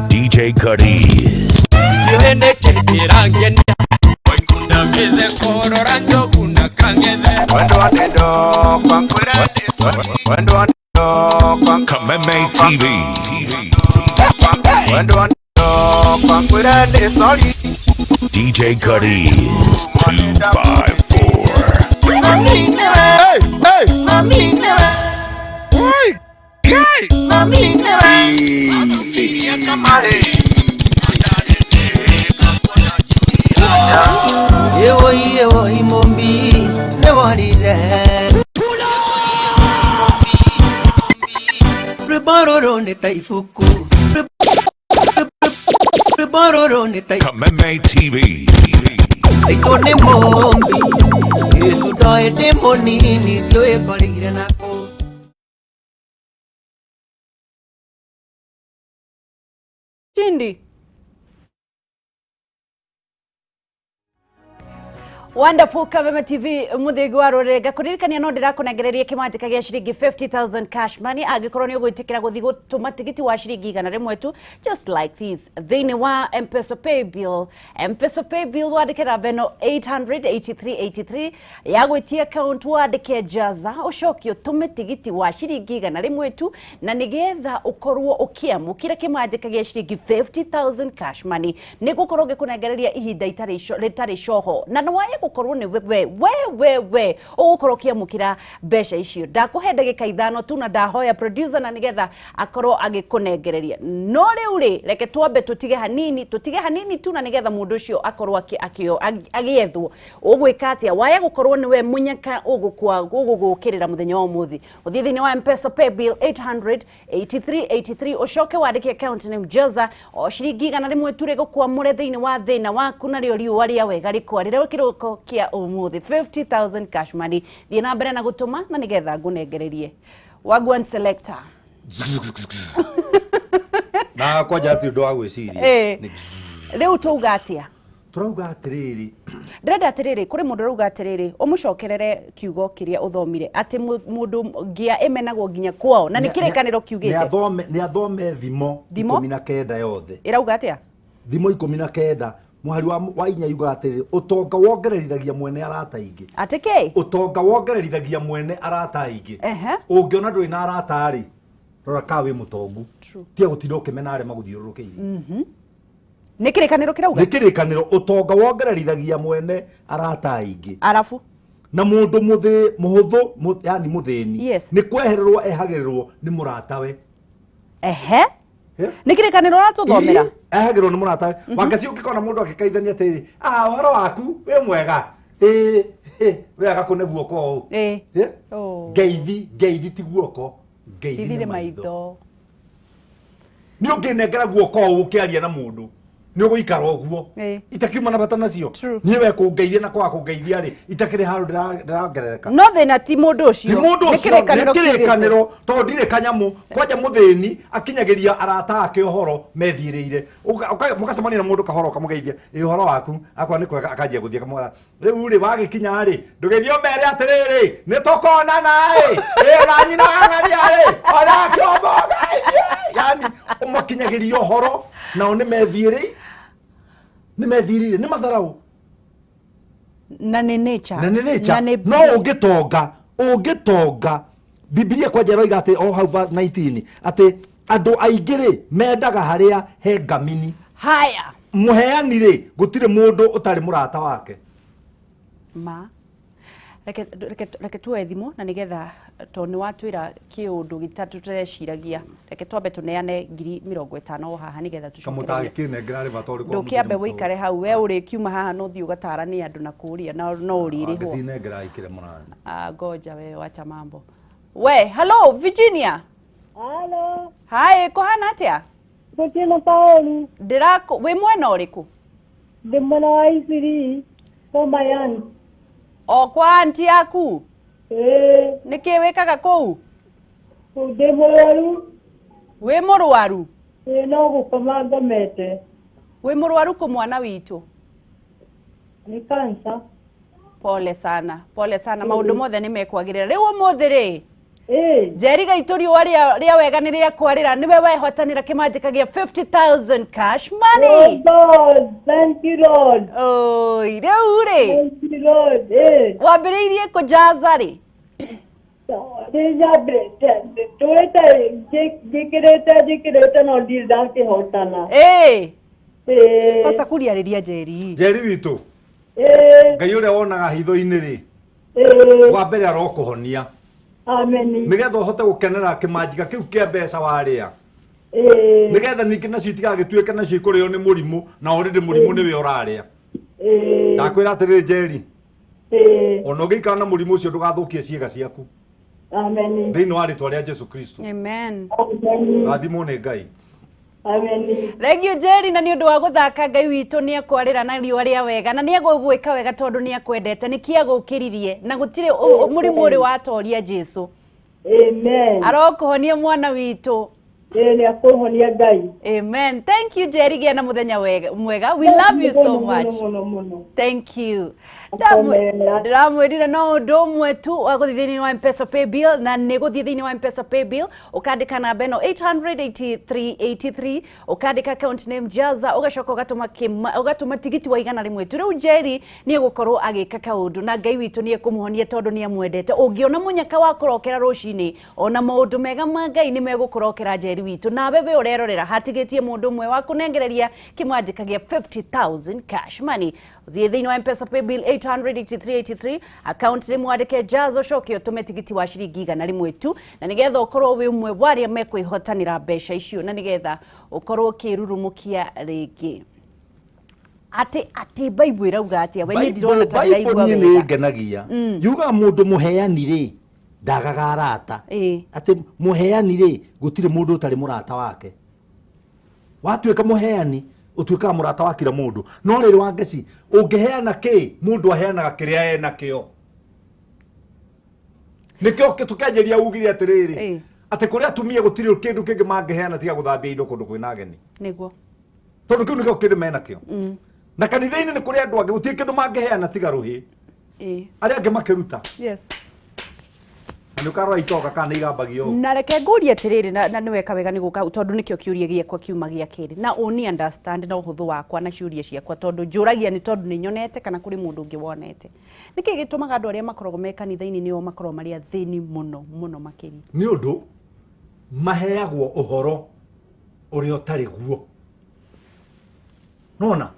DJ Cuddies. Kameme TV. DJ Cuddies 254. Hey, hey. Hey, hey. Kameme TV. Shindi. Wonderful Kameme TV muthigi wa rũrĩrĩ ngakũririkania no ndĩrakũnengereria kĩmanjĩka gĩa ciringi 50,000 cash money angĩkorwo nĩ ũgwĩtĩkĩra gũthiĩ gũtũma tigiti wa ciringi 100 tu just like this thĩinĩ wa M-Pesa pay bill. M-Pesa pay bill wandĩke namba ĩno 88383 ya gwĩtia account wandĩke jaza ũcoke ũtũme tigiti wa ciringi 100 tu na nĩgetha ũkorwo ũkĩamũkĩra kĩmanjĩka gĩa ciringi 50,000 cash money nĩ ngũkorwo ngĩkũnengereria ihinda rĩtarĩ coho na nĩwaye Waye gukorwo ni we we we we ugukorwo ukiamukira mbeca icio. Ndakuhe ndagika 5 tu na ndahoya producer na nigetha akorwo agikunengereria. No riu ri reke twambe tutige hanini tu na nigetha mundu ucio akorwo agiethwo. Ugwika atia waya gukorwo niwe munyaka ugugukirira muthenya wa umuthi? Uthie thiini wa M-Pesa pay bill 800 83 83 ucoke wandike account name Jaza o ciringi 100 ture gukwamure thiini wa thina waku nario riua ria wega rikwarire kiroko kia umuthi 50,000 cash money. Thie na mbere na gutuma na nigetha ngunengererie. Wagwan selector. Na kwanja ati undu wa gwiciria. Riu tuuga atia? Turauga atiriri. Ndĩrenda atiriri, kuri mundu urauga atiriri, umucokerere kiugo kiria uthomire ati mundu ngia imenagwo nginya kwao na ni kirikaniro kiugite. Ni athome thimo 19 yothe. Irauga atia? Thimo 19 muhari wa inya yuga atiriri, utonga wongererithagia mwene arata aingĩ. Ati kĩ? Utonga wongererithagia mwene arata aingĩ. Ungiona ndũrĩ na arata rĩ, rora ka wĩ mũtongu. Tia gũtinda ũkĩmena arĩa magũthiũrũrũkĩirie. Nĩ kĩrĩkanĩro kĩrauga? Nĩ kĩrĩkanĩro, ũtonga wongererithagia mwene arata aingĩ. Arabu na mũndũ mũhũthũ, yani mũthĩni, nĩ kwehererwo ehagĩrĩrwo nĩ mũratawe. Ehe. Nĩ kĩrĩkanĩro ũratũthomera? Ehagĩrĩrwo nĩ mũratawe. Wangeci ũngĩkona mũndũ akĩkaithania atĩrĩ, ah, ũhoro waku wĩ mwega, ĩĩ, we agakũne guoko ũũ. Ngeithi, ngeithi ti guoko, ngeithi nĩ maitho. Nĩ ũngĩnengera guoko ũũ ũkĩaria na mũndũ, nĩ ũgũikara ũguo itakiuma na bata nacio. Niĩ we kũngeithia na kwaga kũngeithia rĩ, itakĩrĩ handũ ndĩrongerereka. No thĩna ti mũndũ ũcio, ti mũndũ ũcio, nĩ kĩrĩkanĩro, tondũ ndirĩ kanyamũ. Kwanja mũthĩni akinyagĩria arata ake ũhoro methiĩrĩire. Mũgacemania na mũndũ kahoro ũkamũgeithia, ĩ ũhoro waku, akwa nĩ kwega, akanjia gũthiĩ akamwĩra, rĩu rĩ wagĩkinya rĩ, ndũgĩthiĩ ũmere atĩrĩrĩ, nĩ tũkonana ĩ, ĩ na nyina wa ng'ania rĩ, onake ũmũgeithie. Yani ũmakinyagĩria ũhoro nao nĩ methiĩrĩire, nĩ methiĩrĩire, nĩ matharau. Na nĩ nature. Na nĩ nature. No ũngĩtonga, Biblia kwanja ĩroiga atĩ o hau verse 19 atĩ andũ aingĩ rĩ mendaga harĩa he ngamini. Haya. Mũheani rĩ gũtirĩ mũndũ ũtarĩ mũrata wake. Ma. Reke tuoe thimũ na nigetha to nĩ watwĩra kĩũndũ gĩtatũ tũreciragia. Reke twambe tũneane 50,000 o haha nigetha tũcokererie. Kamũtangĩkĩnengera rĩ bata ũrĩkũ? Ndũkĩambe wĩikare hau, we ũrĩkiuma haha no ũthiĩ ũgatara nĩ andũ na kũũria na no ũrĩrĩhwo. Angĩcinengera aikĩre mũrani. Ah, ngoja we wacha mambo. We, hello Virginia. Hello. Hi, kũhana atĩa? Gũtirĩ Paulu. Ndĩrakũ, wĩ mwena ũrĩkũ? Ndĩ mwena wa Isiri, kwa my aunt. O kwa auntie yaku? Ĩĩ. Nĩkĩ wĩkaga kũu? Ndĩ mũrwaru. Wĩ mũrwaru? Ĩĩ, no gũkoma ngomete. Wĩ mũrwaru kũ mwana witũ? Nĩ cancer. Pole sana, pole sana. Maũndũ mothe nĩ mekwagĩrĩra. Rĩu ũmũthĩ rĩ, Njeri gaitũ riũa rĩa wega nĩ rĩakwarĩra, nĩwe wehotanĩra kĩmanjĩka gĩa 50,000 cash money. Oh God, thank you Lord. Oi, rĩu rĩ. Thank you Lord. Wambĩrĩirie kũjaza rĩ? Tũrĩte njĩkĩrĩte no ndirĩ ndakĩhotana. Pastor Kuria arĩria Njeri. Njeri witũ. Ngai ũrĩa wonaga hitho-inĩ rĩ, wa mbere arokũhonia. Amen. Nigetha ũhote gũkenera kĩmanjika kĩu kĩa mbeca warĩa. Nigetha ningĩ nacio itigagĩtuĩke nacio ikũrĩo nĩ mũrimũ, na already mũrimũ nĩwe ũrarĩa. Ndakwĩra atĩrĩrĩ Njeri, ona ũngĩikara na mũrimũ ũcio ndũgathũkie ciĩga ciaku. Amen. Thĩinĩ wa rĩtwa rĩa Jesu Kristo. Amen. Rathimwo nĩ Ngai. Amen. Thank you Jerry, na nĩ ũndũ wa gũthaka. Ngai witũ nĩ ekwarĩra na riũa rĩa wega na nĩ egũgwĩka wega tondũ nĩ akwendete, nĩ kĩ agũkĩririe na gũtirĩ mũrimũ ũrĩ watoria Jesu. Amen. Arokũhonia mwana witũ. Ĩĩ, nĩ akũhonia Ngai. Amen. Thank you Jerry, gĩa na mũthenya mwega. We love you so much. Mũno mũno. Thank you. Ndĩramwĩrire no ũndũ ũmwe tu wa gũthiĩ thĩinĩ wa M-Pesa pay bill, na nĩ gũthiĩ thĩinĩ wa M-Pesa pay bill ũkandĩka namba ĩno 88383, ũkandĩka account name Jaza, ũgacoka ũgatũma tigiti wa 100 tu. Rĩu Jerry nĩ egũkorwo agĩka kaũndũ na Ngai witũ nĩ ekũmũhonia tondũ nĩ amwendete. Ũngĩona mũnyaka wa kũrokera rũcinĩ, ona maũndũ mega ma Ngai nĩ megũkũrokera Jerry Mwĩroreri witũ, nawe we ũrerorera hatigĩtie mũndũ ũmwe wa kũnengereria kĩmanjĩka gĩa 50,000 cash money. Thiĩ thĩinĩ wa M-Pesa paybill 88383, account nĩ mwandĩke Jazz, ũcoke ũtũme tigiti wa ciringi 100 tu, na nĩgetha ũkorwo wĩ ũmwe wa arĩa mekwĩhotanĩra mbeca icio, na nĩgetha ũkorwo ũkĩrurumũkia rĩngĩ. Atĩ Bible ĩrauga atĩa? We niĩ ndirona ta ndĩraigua niĩ nĩ wega. ngenagia yugaga mũndũ mũheani rĩ ndagaga arata. Atĩ mũheani rĩ gũtirĩ mũndũ ũtarĩ mũrata wake. Watuĩka mũheani ũtuĩkaga mũrata wa kila mũndũ. No rĩrĩ wa ngeci ũngĩheana kĩ, mũndũ aheanaga kĩrĩa ena kĩo. Nĩkĩo tũkĩanjĩria ugire atĩrĩrĩ atĩ kũrĩa atumia gũtirĩ kĩndũ kĩngĩ mangĩheana tiga gũthambia indo kũndũ kwĩna ageni. Nĩguo. Tondũ kĩu nĩkĩo kĩndũ mena kĩo. Na kanitha-inĩ nĩ kũrĩ andũ angĩ gũtirĩ kĩndũ mangĩheana tiga rũhĩ. Arĩa angĩ makĩruta. Yes. Na nĩ ũkarora itoka kana nĩ igambagio ũũ. Na reke ngũrie atĩrĩrĩ, na nĩ weka wega nĩ gũka tondũ nĩkĩo kĩũria gĩakwa kiuma gĩa kerĩ, na ũni understand na ũhũthũ wakwa na ciũria ciakwa, tondũ njũragia nĩ tondũ nĩ nyonete kana kũrĩ mũndũ ũngĩ wonete. Nĩkĩ gĩtũmaga andũ arĩa makoragwo me kanitha-inĩ nĩo makoragwo marĩ athĩni mũno mũno makĩria? Nĩ ũndũ maheagwo ũhoro ũrĩa ũtarĩ guo. Nona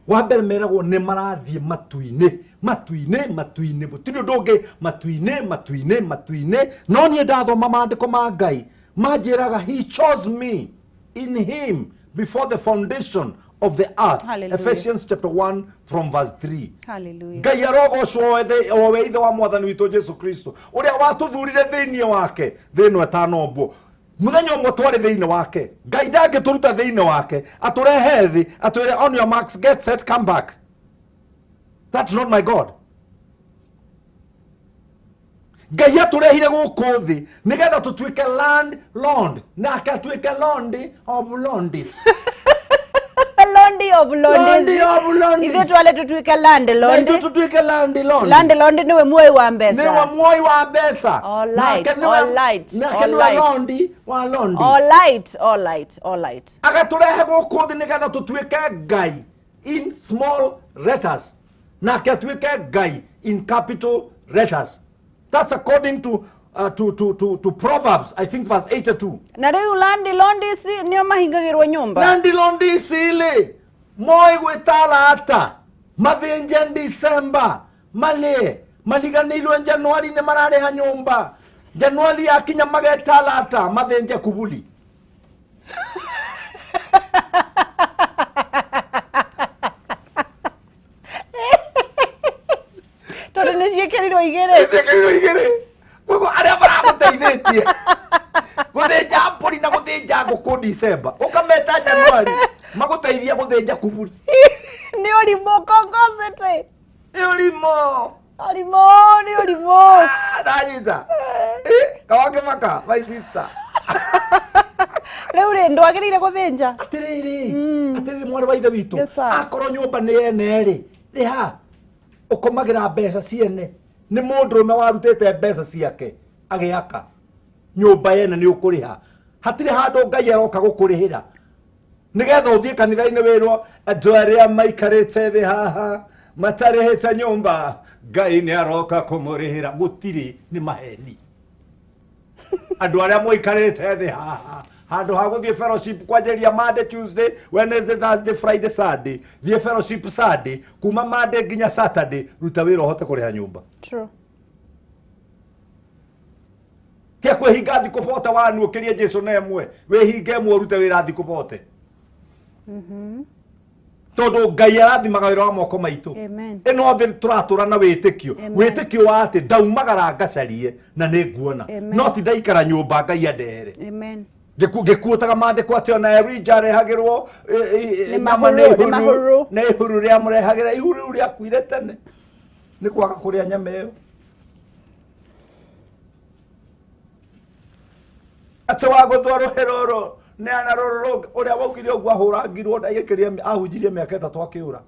wa mbere meragwo nĩ marathiĩ matu-inĩ matu-inĩ matu-inĩ, gũtirĩ ũndũ ũngĩ, matu-inĩ matu-inĩ matu-inĩ. No niĩ ndathoma maandĩko ma Ngai manjĩraga he chose me in him before the foundation of the earth. Hallelujah. Ephesians chapter 1 from verse 3. Hallelujah. Ngai arogocwo owe ithe wa mwathani witũ Jesu Kristo ũrĩa watũthurire thĩinĩ wake thĩ ĩno ĩtanombwo. Mũthenya ũmwe twarĩ thĩinĩ wake, Ngai ndangĩtũruta thĩinĩ wake atũrehe thĩ atwĩre on your marks get set come back. That's not my God. Ngai atũrehire gũkũ thĩ nĩgetha tũtuĩke landlord, nake atuĩke lord of lords. Londi of lords. Londi of lords. Ithuĩ twale tũtuĩke landlord. Na ithuĩ tũtuĩke landlord. Landlord nĩwe muoyi wa mbeca. Nĩwe muoyi wa mbeca. All right, Nake nĩwe- all right, nake all nĩwe right. londi wa londi. All right, all right, all right. Agatũrehe gũkũ thĩ nĩgetha tũtuĩke Ngai in small letters, nake atuĩke Ngai in capital letters. That's according to Proverbs, I think verse 82. Na rĩu landlord ici nĩo mahingagĩrwo nyũmba. Landlord ici rĩ moĩ gwĩta arata mathĩnje December marĩe mariganĩirwo January nĩ mararĩha nyũmba, January yakinya mageta arata mathĩnje kuburi. Tondũ nĩ ciĩkĩrirwo igĩrĩ. Ciĩkĩrirwo igĩrĩ. Koguo arĩa maramũteithĩtie gũthĩnja mbũri na gũthĩnja ngũkũ December ũkameta January magũteithia gũthĩnja kuburi. Nĩ ũrimũ kongocete. Nĩ ũrimũ. Ũrimũ, nĩ ũrimũ. Ndanyita. Kawangĩmaka, my sister. Rĩu rĩ ndwagĩrĩire gũthĩnja. Atĩrĩrĩ, atĩrĩrĩ mwarĩ wa ithe witũ. Yes, sir. Akorwo nyũmba nĩ ene rĩ, rĩha ũkomagĩra mbeca ciene. Nĩ mũndũrũme warutĩte mbeca ciake agĩaka nyũmba yene nĩ ũkũrĩha. Hatirĩ handũ Ngai aroka gũkũrĩhĩra nĩgetha ũthiĩ kanitha-inĩ wĩrwo andũ arĩa maikarĩte thĩ haha matarĩhĩte nyũmba Ngai nĩ aroka kũmũrĩhĩra. Gũtirĩ, nĩ maheni. Andũ arĩa mũikarĩte thĩ haha handũ ha gũthiĩ fellowship kwanjĩrĩria Monday, Tuesday, Wednesday, Thursday, Friday, Sunday, thiĩ fellowship Sunday kuma Monday nginya Saturday, ruta wĩra ũhote kũrĩha nyũmba. True. Tia kwĩhinga thikũ bote wanuũkĩrie Jesu na ĩmwe, wĩhinge ĩmwe ũrute wĩra thikũ bote. Tondũ Ngai arathimaga wĩra wa moko maitũ. Amen. Ĩno thĩ tũratũra na wĩtĩkio. Amen. Wĩtĩkio wa atĩ ndaumagara ngacarie na nĩ nguona. Amen. No ti ndaikara nyũmba Ngai andehere. Amen. Ngĩkuotaga maandĩko atĩ ona Elijah arehagĩrwo Nĩ nyama nĩ mahũrũ, nĩ mahũrũ. nĩ ihuru rĩamũrehagĩra, ihuru rĩu rĩakuire tene nĩ kwaga kũrĩa nyama ĩyo. Atĩ wagũthwo rũhĩ rũrũ nĩ ana rũrũ rũngĩ, ũrĩa waugire ũguo ahũrangirwo ndagĩkĩria, ahunjirie mĩaka 3 akĩũra.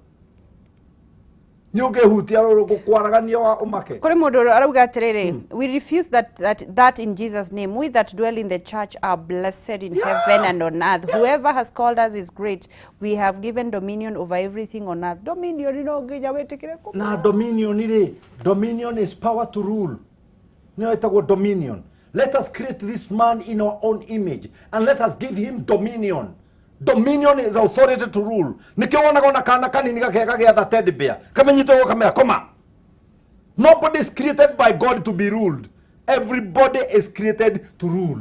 Nĩ ũngĩhutia rũrũ gũkwaragania wa ũmake. Kũrĩ mũndũ arauga atĩrĩrĩ, we refuse that in Jesus name. We that dwell in the church are blessed in heaven and on earth. Whoever has called us is great. We have given dominion over everything on earth. Dominion no nginya wĩtĩkĩre kũ- Na dominion rĩ, dominion is power to rule. Nĩyo ĩtagwo dominion. Let us create this man in our own image and let us give him dominion. Dominion is authority to rule. Nĩkĩo wonaga ona kana kanini gakega gĩatha teddy bear kamenyitwo ũguo kamera koma. Nobody is created by God to be ruled. Everybody is created to rule.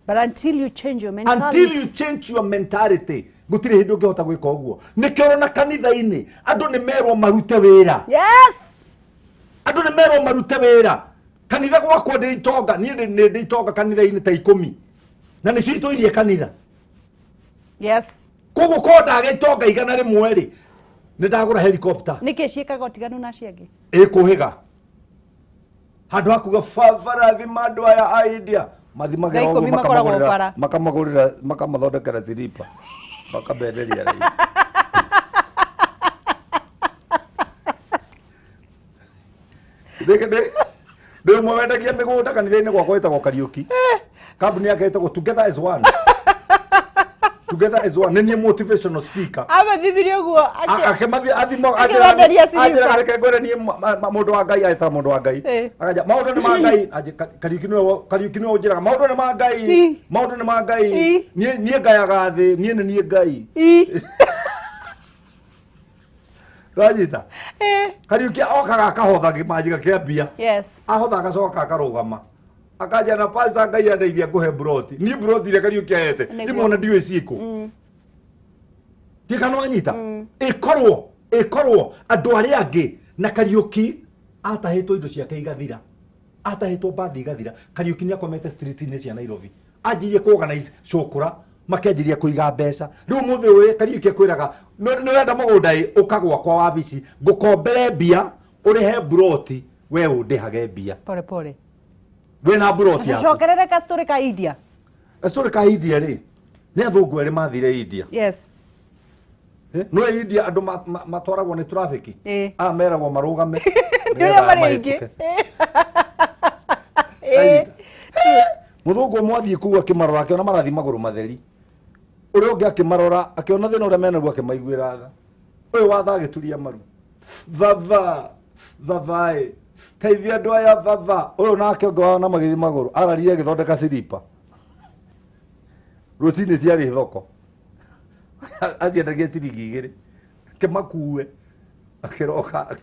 But until you change your mentality. Until you change your mentality, gũtirĩ hĩndĩ ũngĩhota gwĩka ũguo. Nĩkĩo ũrona kanitha-inĩ andũ nĩ merwo marute wĩra. Yes. Andũ nĩ merwo marute wĩra. Kanitha gwakwa ndĩ itonga, niĩ nĩ ndĩ itonga kanitha-inĩ ta 10. Na nĩcio itũirie kanitha. Yes. Koguo korwo ndaga itonga 100 rĩ, nĩ ndagũra helicopter. Nĩkĩ ciĩkaga ũtiganu na acio angĩ? Ĩkũhĩga. Handũ ha kuga baba rathima andũ aya a India, mathimagĩra Thaa ũguo ikũmi makoragwo bara. makamagũrĩra makamathondekera silipa makamenderia rĩu. Ndĩ ũmwe wendagia mĩgũnda kanitha-inĩ gwakwa wĩtagwo Kariũki. Kambuni yake ĩtagwo Together as One. Together as One. Nĩ niĩ motivational speaker. Amathimirie ũguo Akĩmathi athimo akĩmenderia silipa. anjĩraga reke ngwĩre niĩ mũndũ wa Ngai agĩtaga mũndũ wa Ngai. Akanja maũndũ nĩ ma Ngai. Kariũki nĩwe Kariũki nĩwe ũnjĩraga maũndũ nĩ ma Ngai. Maũndũ nĩ ma Ngai. Niĩ niĩ ngayaga thĩ, niĩ nĩ niĩ Ngai. Ndwanyita? Kariũki okaga akahotha kĩmanjĩka kĩa mbia. Yes. Ahotha agacoka akarũgama. Akanja na pastor Ngai andeithia ngũhe broti. Niĩ broti iria Kariũki ahete, Nĩguo. imwe ona ndiũĩ ciĩkũ. Ndiũĩ kana wanyita? Ĩkorwo andũ arĩa angĩ na Kariũki atahĩtwo indo ciake igathira. Atahĩtwo mbathi igathira. Kariũki nĩ akomete street-inĩ cia Nairobi. Anjirie kũ organize cũkũra, makĩanjiria kũiga mbeca. Rĩu ũmũthĩ ũyũ Kariũki akwĩraga, nĩ ũrenda mũgũnda ĩ, ũka gwakwa wabici, ngũkombere mbia, ũrĩhe broti, we ũndĩhage mbia. Pole pole. Wĩna broti yaku. Tucokerere ka story ka India. Story ka India rĩ, nĩ athũngũ erĩ mathire India. Yes. No India andũ matwaragwo nĩ traffic. Aya meragwo marũgame. Nĩ ũrĩa marĩ aingĩ. Mũthũngũ ũmwe athiĩ kũu akĩmarora akĩona marathiĩ magũrũ matheri. Ũrĩa ũngĩ akĩmarora akĩona thĩna ũrĩa menaguo akĩmaiguĩra tha. Ũyũ wa tha agĩturia maru. Baba, baba ĩ, teithia andũ aya baba. Ũyũ nake ũngĩ wao na magĩthiĩ magũrũ ararire agĩthondeka silipa. Rũcinĩ ciarĩ thoko. Aciendagia ciringi 2. Akĩmakue. Akĩroka.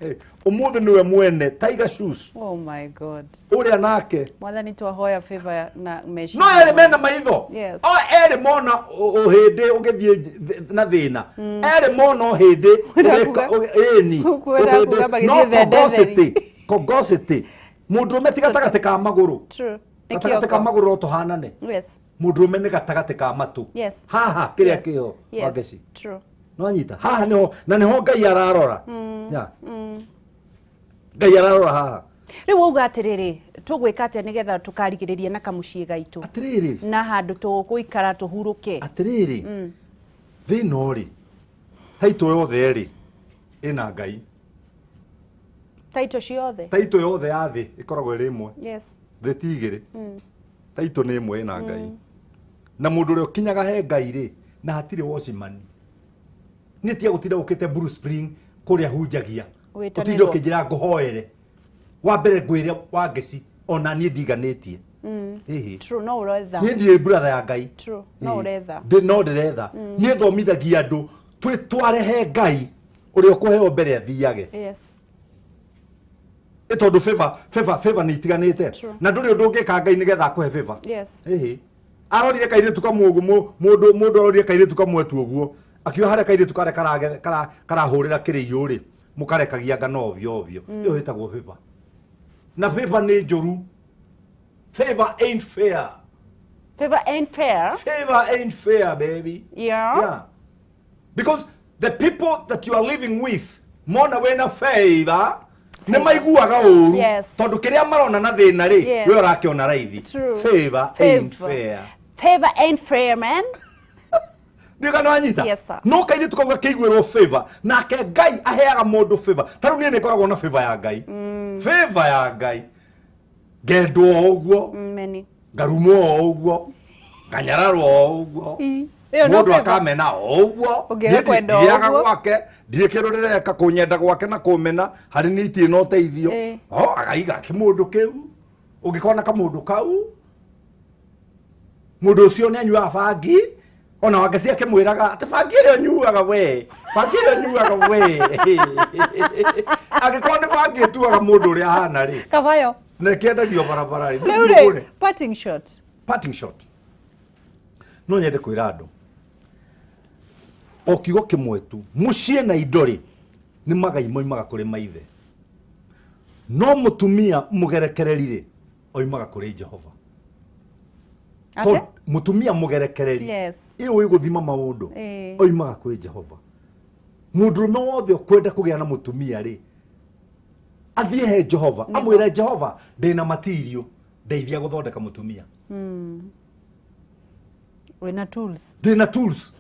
Ũmũthĩ nĩwe mwene Tiger Shoes. Oh my God. Ũrĩa nake. Mwathani twahoya favor na meciria. No erĩ mena maitho. Yes. O erĩ mona ũhĩndĩ ũgĩthiĩ na thĩna. Erĩ mona ũhĩndĩ ĩni. Kwenda kuga magĩthiĩ No thende kogocity. Kogocity. Mũndũrũme ti gatagatĩ ka magũrũ. True. Nĩ Gatagatĩ ka kĩongo. magũrũ no tũhanane. Yes. Mũndũrũme nĩ gatagatĩ ka matũ. Yes. Haha kĩrĩa Yes. kĩho. Yes. Wangeci. True. Nwanyita. Haha nĩho na nĩho Ngai ararora. Yeah. Ngai ararora haha. Rĩu wauga atĩrĩrĩ, tũgwĩka atĩa nĩgetha tũkarigĩrĩria na kamũciĩ gaitũ? Atĩrĩrĩ. Na handũ tũgũikara tũhurũke. Atĩrĩrĩ. Thĩna rĩ, taitũ yothe rĩ, ĩna Ngai. Taitũ ciothe. Taitũ yothe ya thĩ ĩkoragwo ĩrĩ ĩmwe. Yes. Thĩ ti igĩrĩ. Taitũ nĩ ĩmwe ĩna Ngai. Na mũndũ ũrĩa ũkinyaga he Ngai rĩ, na hatirĩ watchman. Niĩ tiga gũtinda ũkĩte Blue Spring kũrĩa hunjagia. Wĩtanĩrwo. Ũtinde ũkĩnjĩra ngũhoere. Wa mbere ngwĩre Wangeci, ona niĩ ndiganĩtie. Ĩhĩ. True, no ũretha. Niĩ ndirĩ brother ya Ngai. True, no ũretha. No ndĩretha. Niĩ thomithagia andũ twĩtware he Ngai ũrĩa ũkũheo mbere athiage. Yes. Ĩ tondũ favor nĩ itiganĩte. True. Na ndũrĩ ũndũ ũngĩka Ngai nĩgetha akũhe favor. Yes. Ĩhĩ. Arorire kairĩtu kamwe ũguo, mũndũ arorire kairĩtu kamwe tu ũguo. Akiuga harĩa kairĩtu karĩa karahũrĩra kĩrĩiũ rĩ, mũkarekagia ngano ovyo ovyo. Ĩyo ĩtagwo favor. Na favor nĩ njũru. Favor ain't fair. Favor ain't fair. Favor ain't fair, baby. Yeah. Yeah. Because the people that you are living with, mona wĩna favor, nĩ maiguaga ũru. Yes. Tondũ kĩrĩa marona na thĩna rĩ, Yes. we ũrakĩona raithi. True. Favor ain't fair. Favor ain't fair, man. Ndiũĩ kana wanyita? Yes, sir. No kairĩtu kau gakĩiguĩrwo favor, nake Ngai aheaga mũndũ favor. Ta rĩu niĩ nĩ ngoragwo na favor ya Ngai. Favor ya Ngai. Ngendwo o ũguo. Many. Ngarumwo o ũguo. Nganyararwo o ũguo. Ĩyo no Mũndũ favor. akamena o ũguo. Ũngĩaga Niĩ kwenda o ndithiaga ũguo. gwake, ndirĩ kĩndũ ndĩreka, kũnyenda gwake na kũmena, harĩ niĩ itirĩ na ũteithio. Ĩ. O, agaiga kĩmũndũ kĩu. Ũngĩkona kamũndũ kau mũndũ ũcio nĩ anyuaga bangi ona wake ciake mwĩraga atĩ bangi ĩrĩa ũnyuaga we, bangi ĩrĩa ũnyuaga we. Angĩkorwo nĩ bangi ĩtuaga mũndũ ũrĩa ahana rĩ, Kabayo. na ĩkĩendagio barabara rĩ, Rĩu ndũgũre. rĩ, parting shot. Parting shot. No nyende kwĩra andũ o kiugo kĩmwe tu, mũciĩ na indo rĩ nĩ magai moimaga kũrĩ maithe, no mũtumia mũgerekereri rĩ oimaga kũrĩ Jehova. Ate? Tondũ mũtumia mũgerekereri Yes. ĩ ũĩ gũthima maũndũ Ĩĩ. oimaga kwĩ Jehova. Mũndũrũme wothe ũkwenda kũgĩa na mũtumia rĩ athiĩ he Jehova amwĩre Jehova ndĩna matirio ndeithia gũthondeka mũtumia. Wĩna tools. Ndĩna tools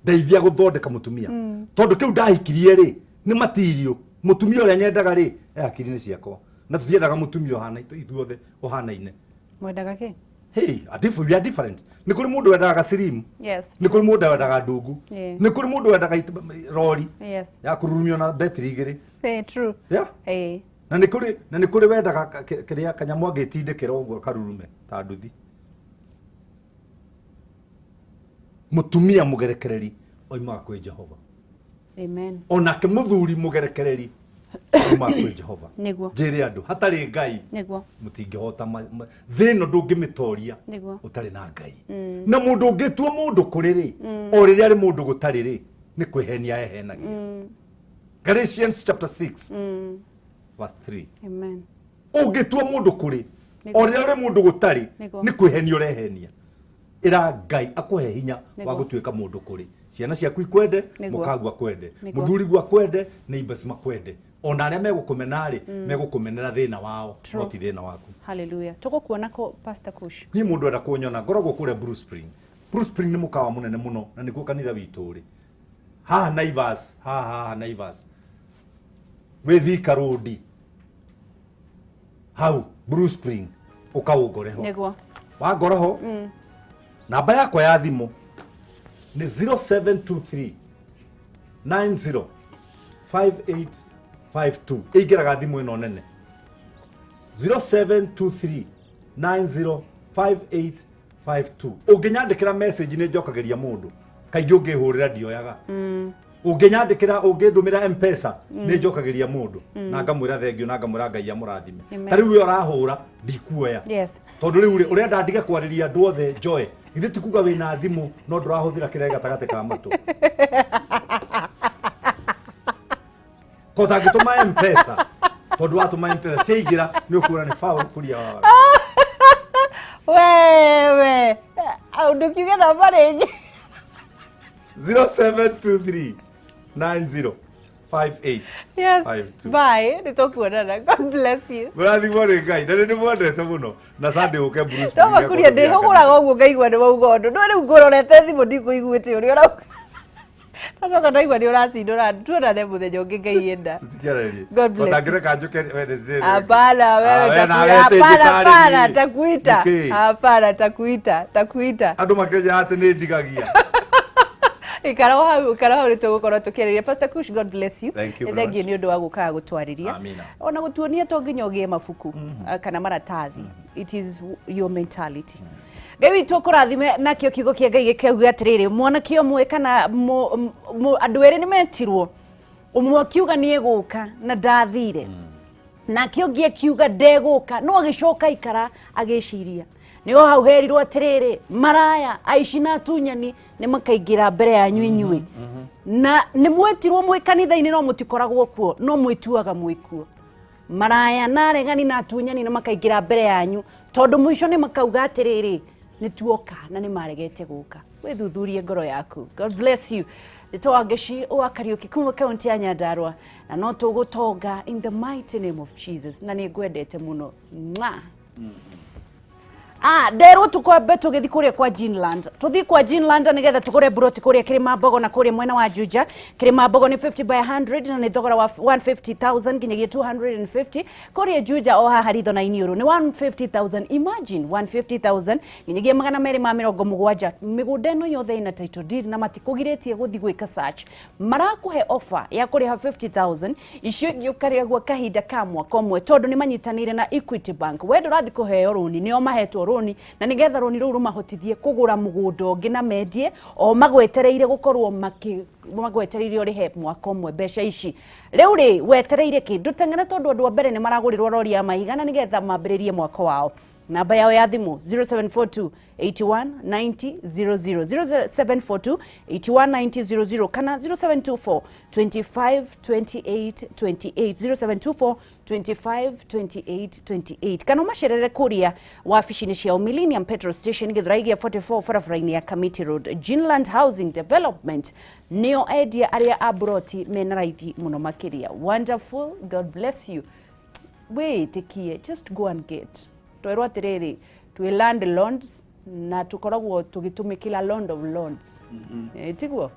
ndeithia gũthondeka mũtumia, tondũ kĩu ndahikirie rĩ nĩ matirio. Mũtumia ũrĩa nyendaga rĩ e hakiri-inĩ ciakwa, na tũtiendaga mũtumia ũhana ithuothe ũhanaine. Mwendaga kĩ? Hey, we are different. Nĩ kũrĩ mũndũ wendaga gacirimu, Yes. nĩ kũrĩ mũndũ wendaga ndungu, Yeah. nĩ kũrĩ mũndũ wendaga rori Yes. ya kũrurumio na betiri igĩrĩ. Eh, true. Yeah. Eh. Na nĩ kũrĩ na nĩ kũrĩ wendaga kĩrĩa kanyamũ angĩtindĩkĩra ũguo karurume ta nduthi. Mũtumia mũgerekereri oimaga kwĩ Jehova. Amen. Onake mũthuri mũgerekereri oimaga kwĩ Jehova. Nĩguo. Njĩre andũ hatarĩ Ngai Nĩguo. mũtingĩhota thĩ ĩno ndũngĩmĩtoria Nĩguo. ũtarĩ na Ngai. Na mũndũ ũngĩtua mũndũ kũrĩ rĩ, o rĩrĩa arĩ mũndũ gũtarĩ rĩ, nĩ kwĩhenia ehenagia. Galatians chapter 6 verse 3. Amen. Ũngĩtua mũndũ kũrĩ Nĩguo. o rĩrĩa ũrĩ mũndũ gũtarĩ Nĩguo. nĩ kwĩhenia ũrehenia. Ĩra Ngai akũhe hinya wa Nĩguo. gũtuĩka mũndũ kũrĩ. Ciana ciaku ikwende, Nĩguo. mũkagu akwende, Nĩguo. mũthuriguo akwende, neighbors makwende. Ona arĩa megũkũmena rĩ, megũkũmenera thĩna wao, no ti thĩna waku. Hallelujah. Tũgũkuona kũ Pastor Kush? Niĩ mũndũ enda kũnyona ngoragwo kũrĩa Blue Spring. Blue Spring nĩ mũkawa mũnene mũno na nĩkuo kanitha witũ ũrĩ. Haha Naivas, haha haha Naivas. Wĩ Thika Road. Hau Blue Spring ũkaũngore ho. Nĩguo. Wangora ho. Namba yakwa ya thimũ nĩ 0723 90 5852. Ĩingĩraga thimũ ĩno nene. 0723 90 5852. Ũngĩnyandĩkĩra message nĩ njokagĩria mũndũ. Kaingĩ ũngĩhũrĩra ndioyaga. Ũngĩnyandĩkĩra ũngĩndũmĩra M-Pesa nĩ njokagĩria mũndũ na ngamwĩra thengio na ngamwĩra Ngai amũrathime. Amen. Ta rĩu we ũrahũra ndikuoya. Yes. Tondũ rĩu rĩ ũrenda ndige kwarĩria andũ othe Joy. Githĩ ti kuga wĩna thimũ no ndũrahũthĩra kĩrĩa gatagatĩ ka matũ. Ko ũtangĩtũma M-Pesa tondũ watũma M-Pesa ciaingĩra nĩ ũkuona nĩ faul kũria wawa. Wewe. Ndũkiuge namba rĩngĩ. 0723 90 58 Yes. 52. Bye. Nĩ tũkuonana. God bless you. Mũrathimwo nĩ Ngai na nĩ ndĩmwendete mũno na Sunday ũke Bruce No Spring makuria ndĩhũgũraga ũguo ngaigua nĩ wauga ũndũ. No rĩu ngũrorete thimũ ndikũiguĩte ũrĩa ũrauga. Ndacoka ndaigua nĩ ũracindũra. Tuonane mũthenya ũngĩ Ngai enda. Tũtikiarĩrie. God bless you. Ũtangĩreka njũke Wednesday rĩngĩ. Hapana Ah, wewe we nawe hapana hapana tĩnjĩtarĩrie. takuita. Nĩkĩ? Hapana takuita takuita. Andũ makĩnjaga atĩ nĩ ndigagia. Ikara o hau ikara hau nĩ tũgũkorwo tũkĩarĩria. Pastor Kush, God bless you. Thank you Nĩ very Thengiũ much. nĩ ũndũ wa gũkaga gũtwarĩria. Amina. Ona gũtuonia to nginya ũgĩe mabuku kana maratathi. It is your mentality. Ngai witũ kũrathime nakĩo kiugo kĩa Ngai gĩkauga atĩrĩrĩ, mwanake ũmwe kana andũ erĩ nĩ metirwo, ũmwe akiuga nĩ egũka na ndathire, nake ũngĩ akiuga ndegũka no agĩcoka aikara agĩciria. Nĩho hau herirwo atĩrĩrĩ, maraya aici na atunyani nĩ makaingĩra mbere yanyu inyuĩ, na nĩ mwetirwo mwĩ kanitha-inĩ no mũtikoragwo kuo, no mwĩtuaga mwĩ kuo. Maraya na aregani na atunyani nĩ makaingĩra mbere yanyu, tondũ mũico nĩ makauga atĩrĩrĩ, nĩ tuoka na nĩ maregete gũka. Wĩthuthurie ngoro yaku. God bless you. Nĩtũ Wangeci wa Kariũki kuma kaunti ya Nyandarua, na no tũgũtonga in the mighty name of Jesus, na nĩ ngwendete mũno. Mwah. Nderwo tukwambe tũgĩthiĩ kũrĩa kwa Ginland, tũthiĩ kwa Ginland nĩgetha tũgũre buroti kũrĩa Kĩrĩma Mbogo na kũrĩa mwena wa Juja. Kĩrĩma Mbogo nĩ 50 by 100 na nĩ thogora wa 150,000 nginyagia 250. Kũrĩa Juja o haha ritho na Iniũrũ nĩ 150,000, imagine, 150,000 nginyagia 270. Mĩgũnda ĩno yothe ĩna title deed na matikũgirĩtie gũthiĩ gwĩka search. Marakũhe offer ya kũrĩha 50,000, icio ingĩ ũkarĩagwo kahinda ka mwaka ũmwe, tondũ nĩ manyitanĩire na Equity Bank. We ndũrathiĩ kũheo rũni, nĩo mahetwo rũni, na nĩgetha rũni rũu rũmahotithie kũgũra mũgũnda ũngĩ na mendie o magwetereire gũkorwo makĩ magwetereire ũrĩhe mwaka ũmwe mbeca ici. Rĩu rĩ, wetereire kĩ? Ndũteng'ere, tondũ andũ a mbere nĩ maragũrĩrwo rori ya mahiga na nĩgetha mambĩrĩrie mwako wao. Namba yao ya thimũ 0742 81 90 00, 0742 81 90 00, kana 0724 25 28 28, 0724 25 28 28, kana ũmacerere kũrĩa wabici-inĩ ciao, Millennium Petrol Station, Gĩthũrai gĩa 44, barabara-inĩ ya Kamiti Road. Ginland Housing Development nĩo endia arĩa a buroti mena raithi mũno makĩria. Wonderful, God bless you. Wĩĩtĩkie, just go and get. Twerwo atĩrĩrĩ, twĩ landlords na tũkoragwo tũgĩtũmĩkĩra land of lords. Tiguo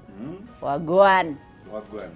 wagwan. Wagwan.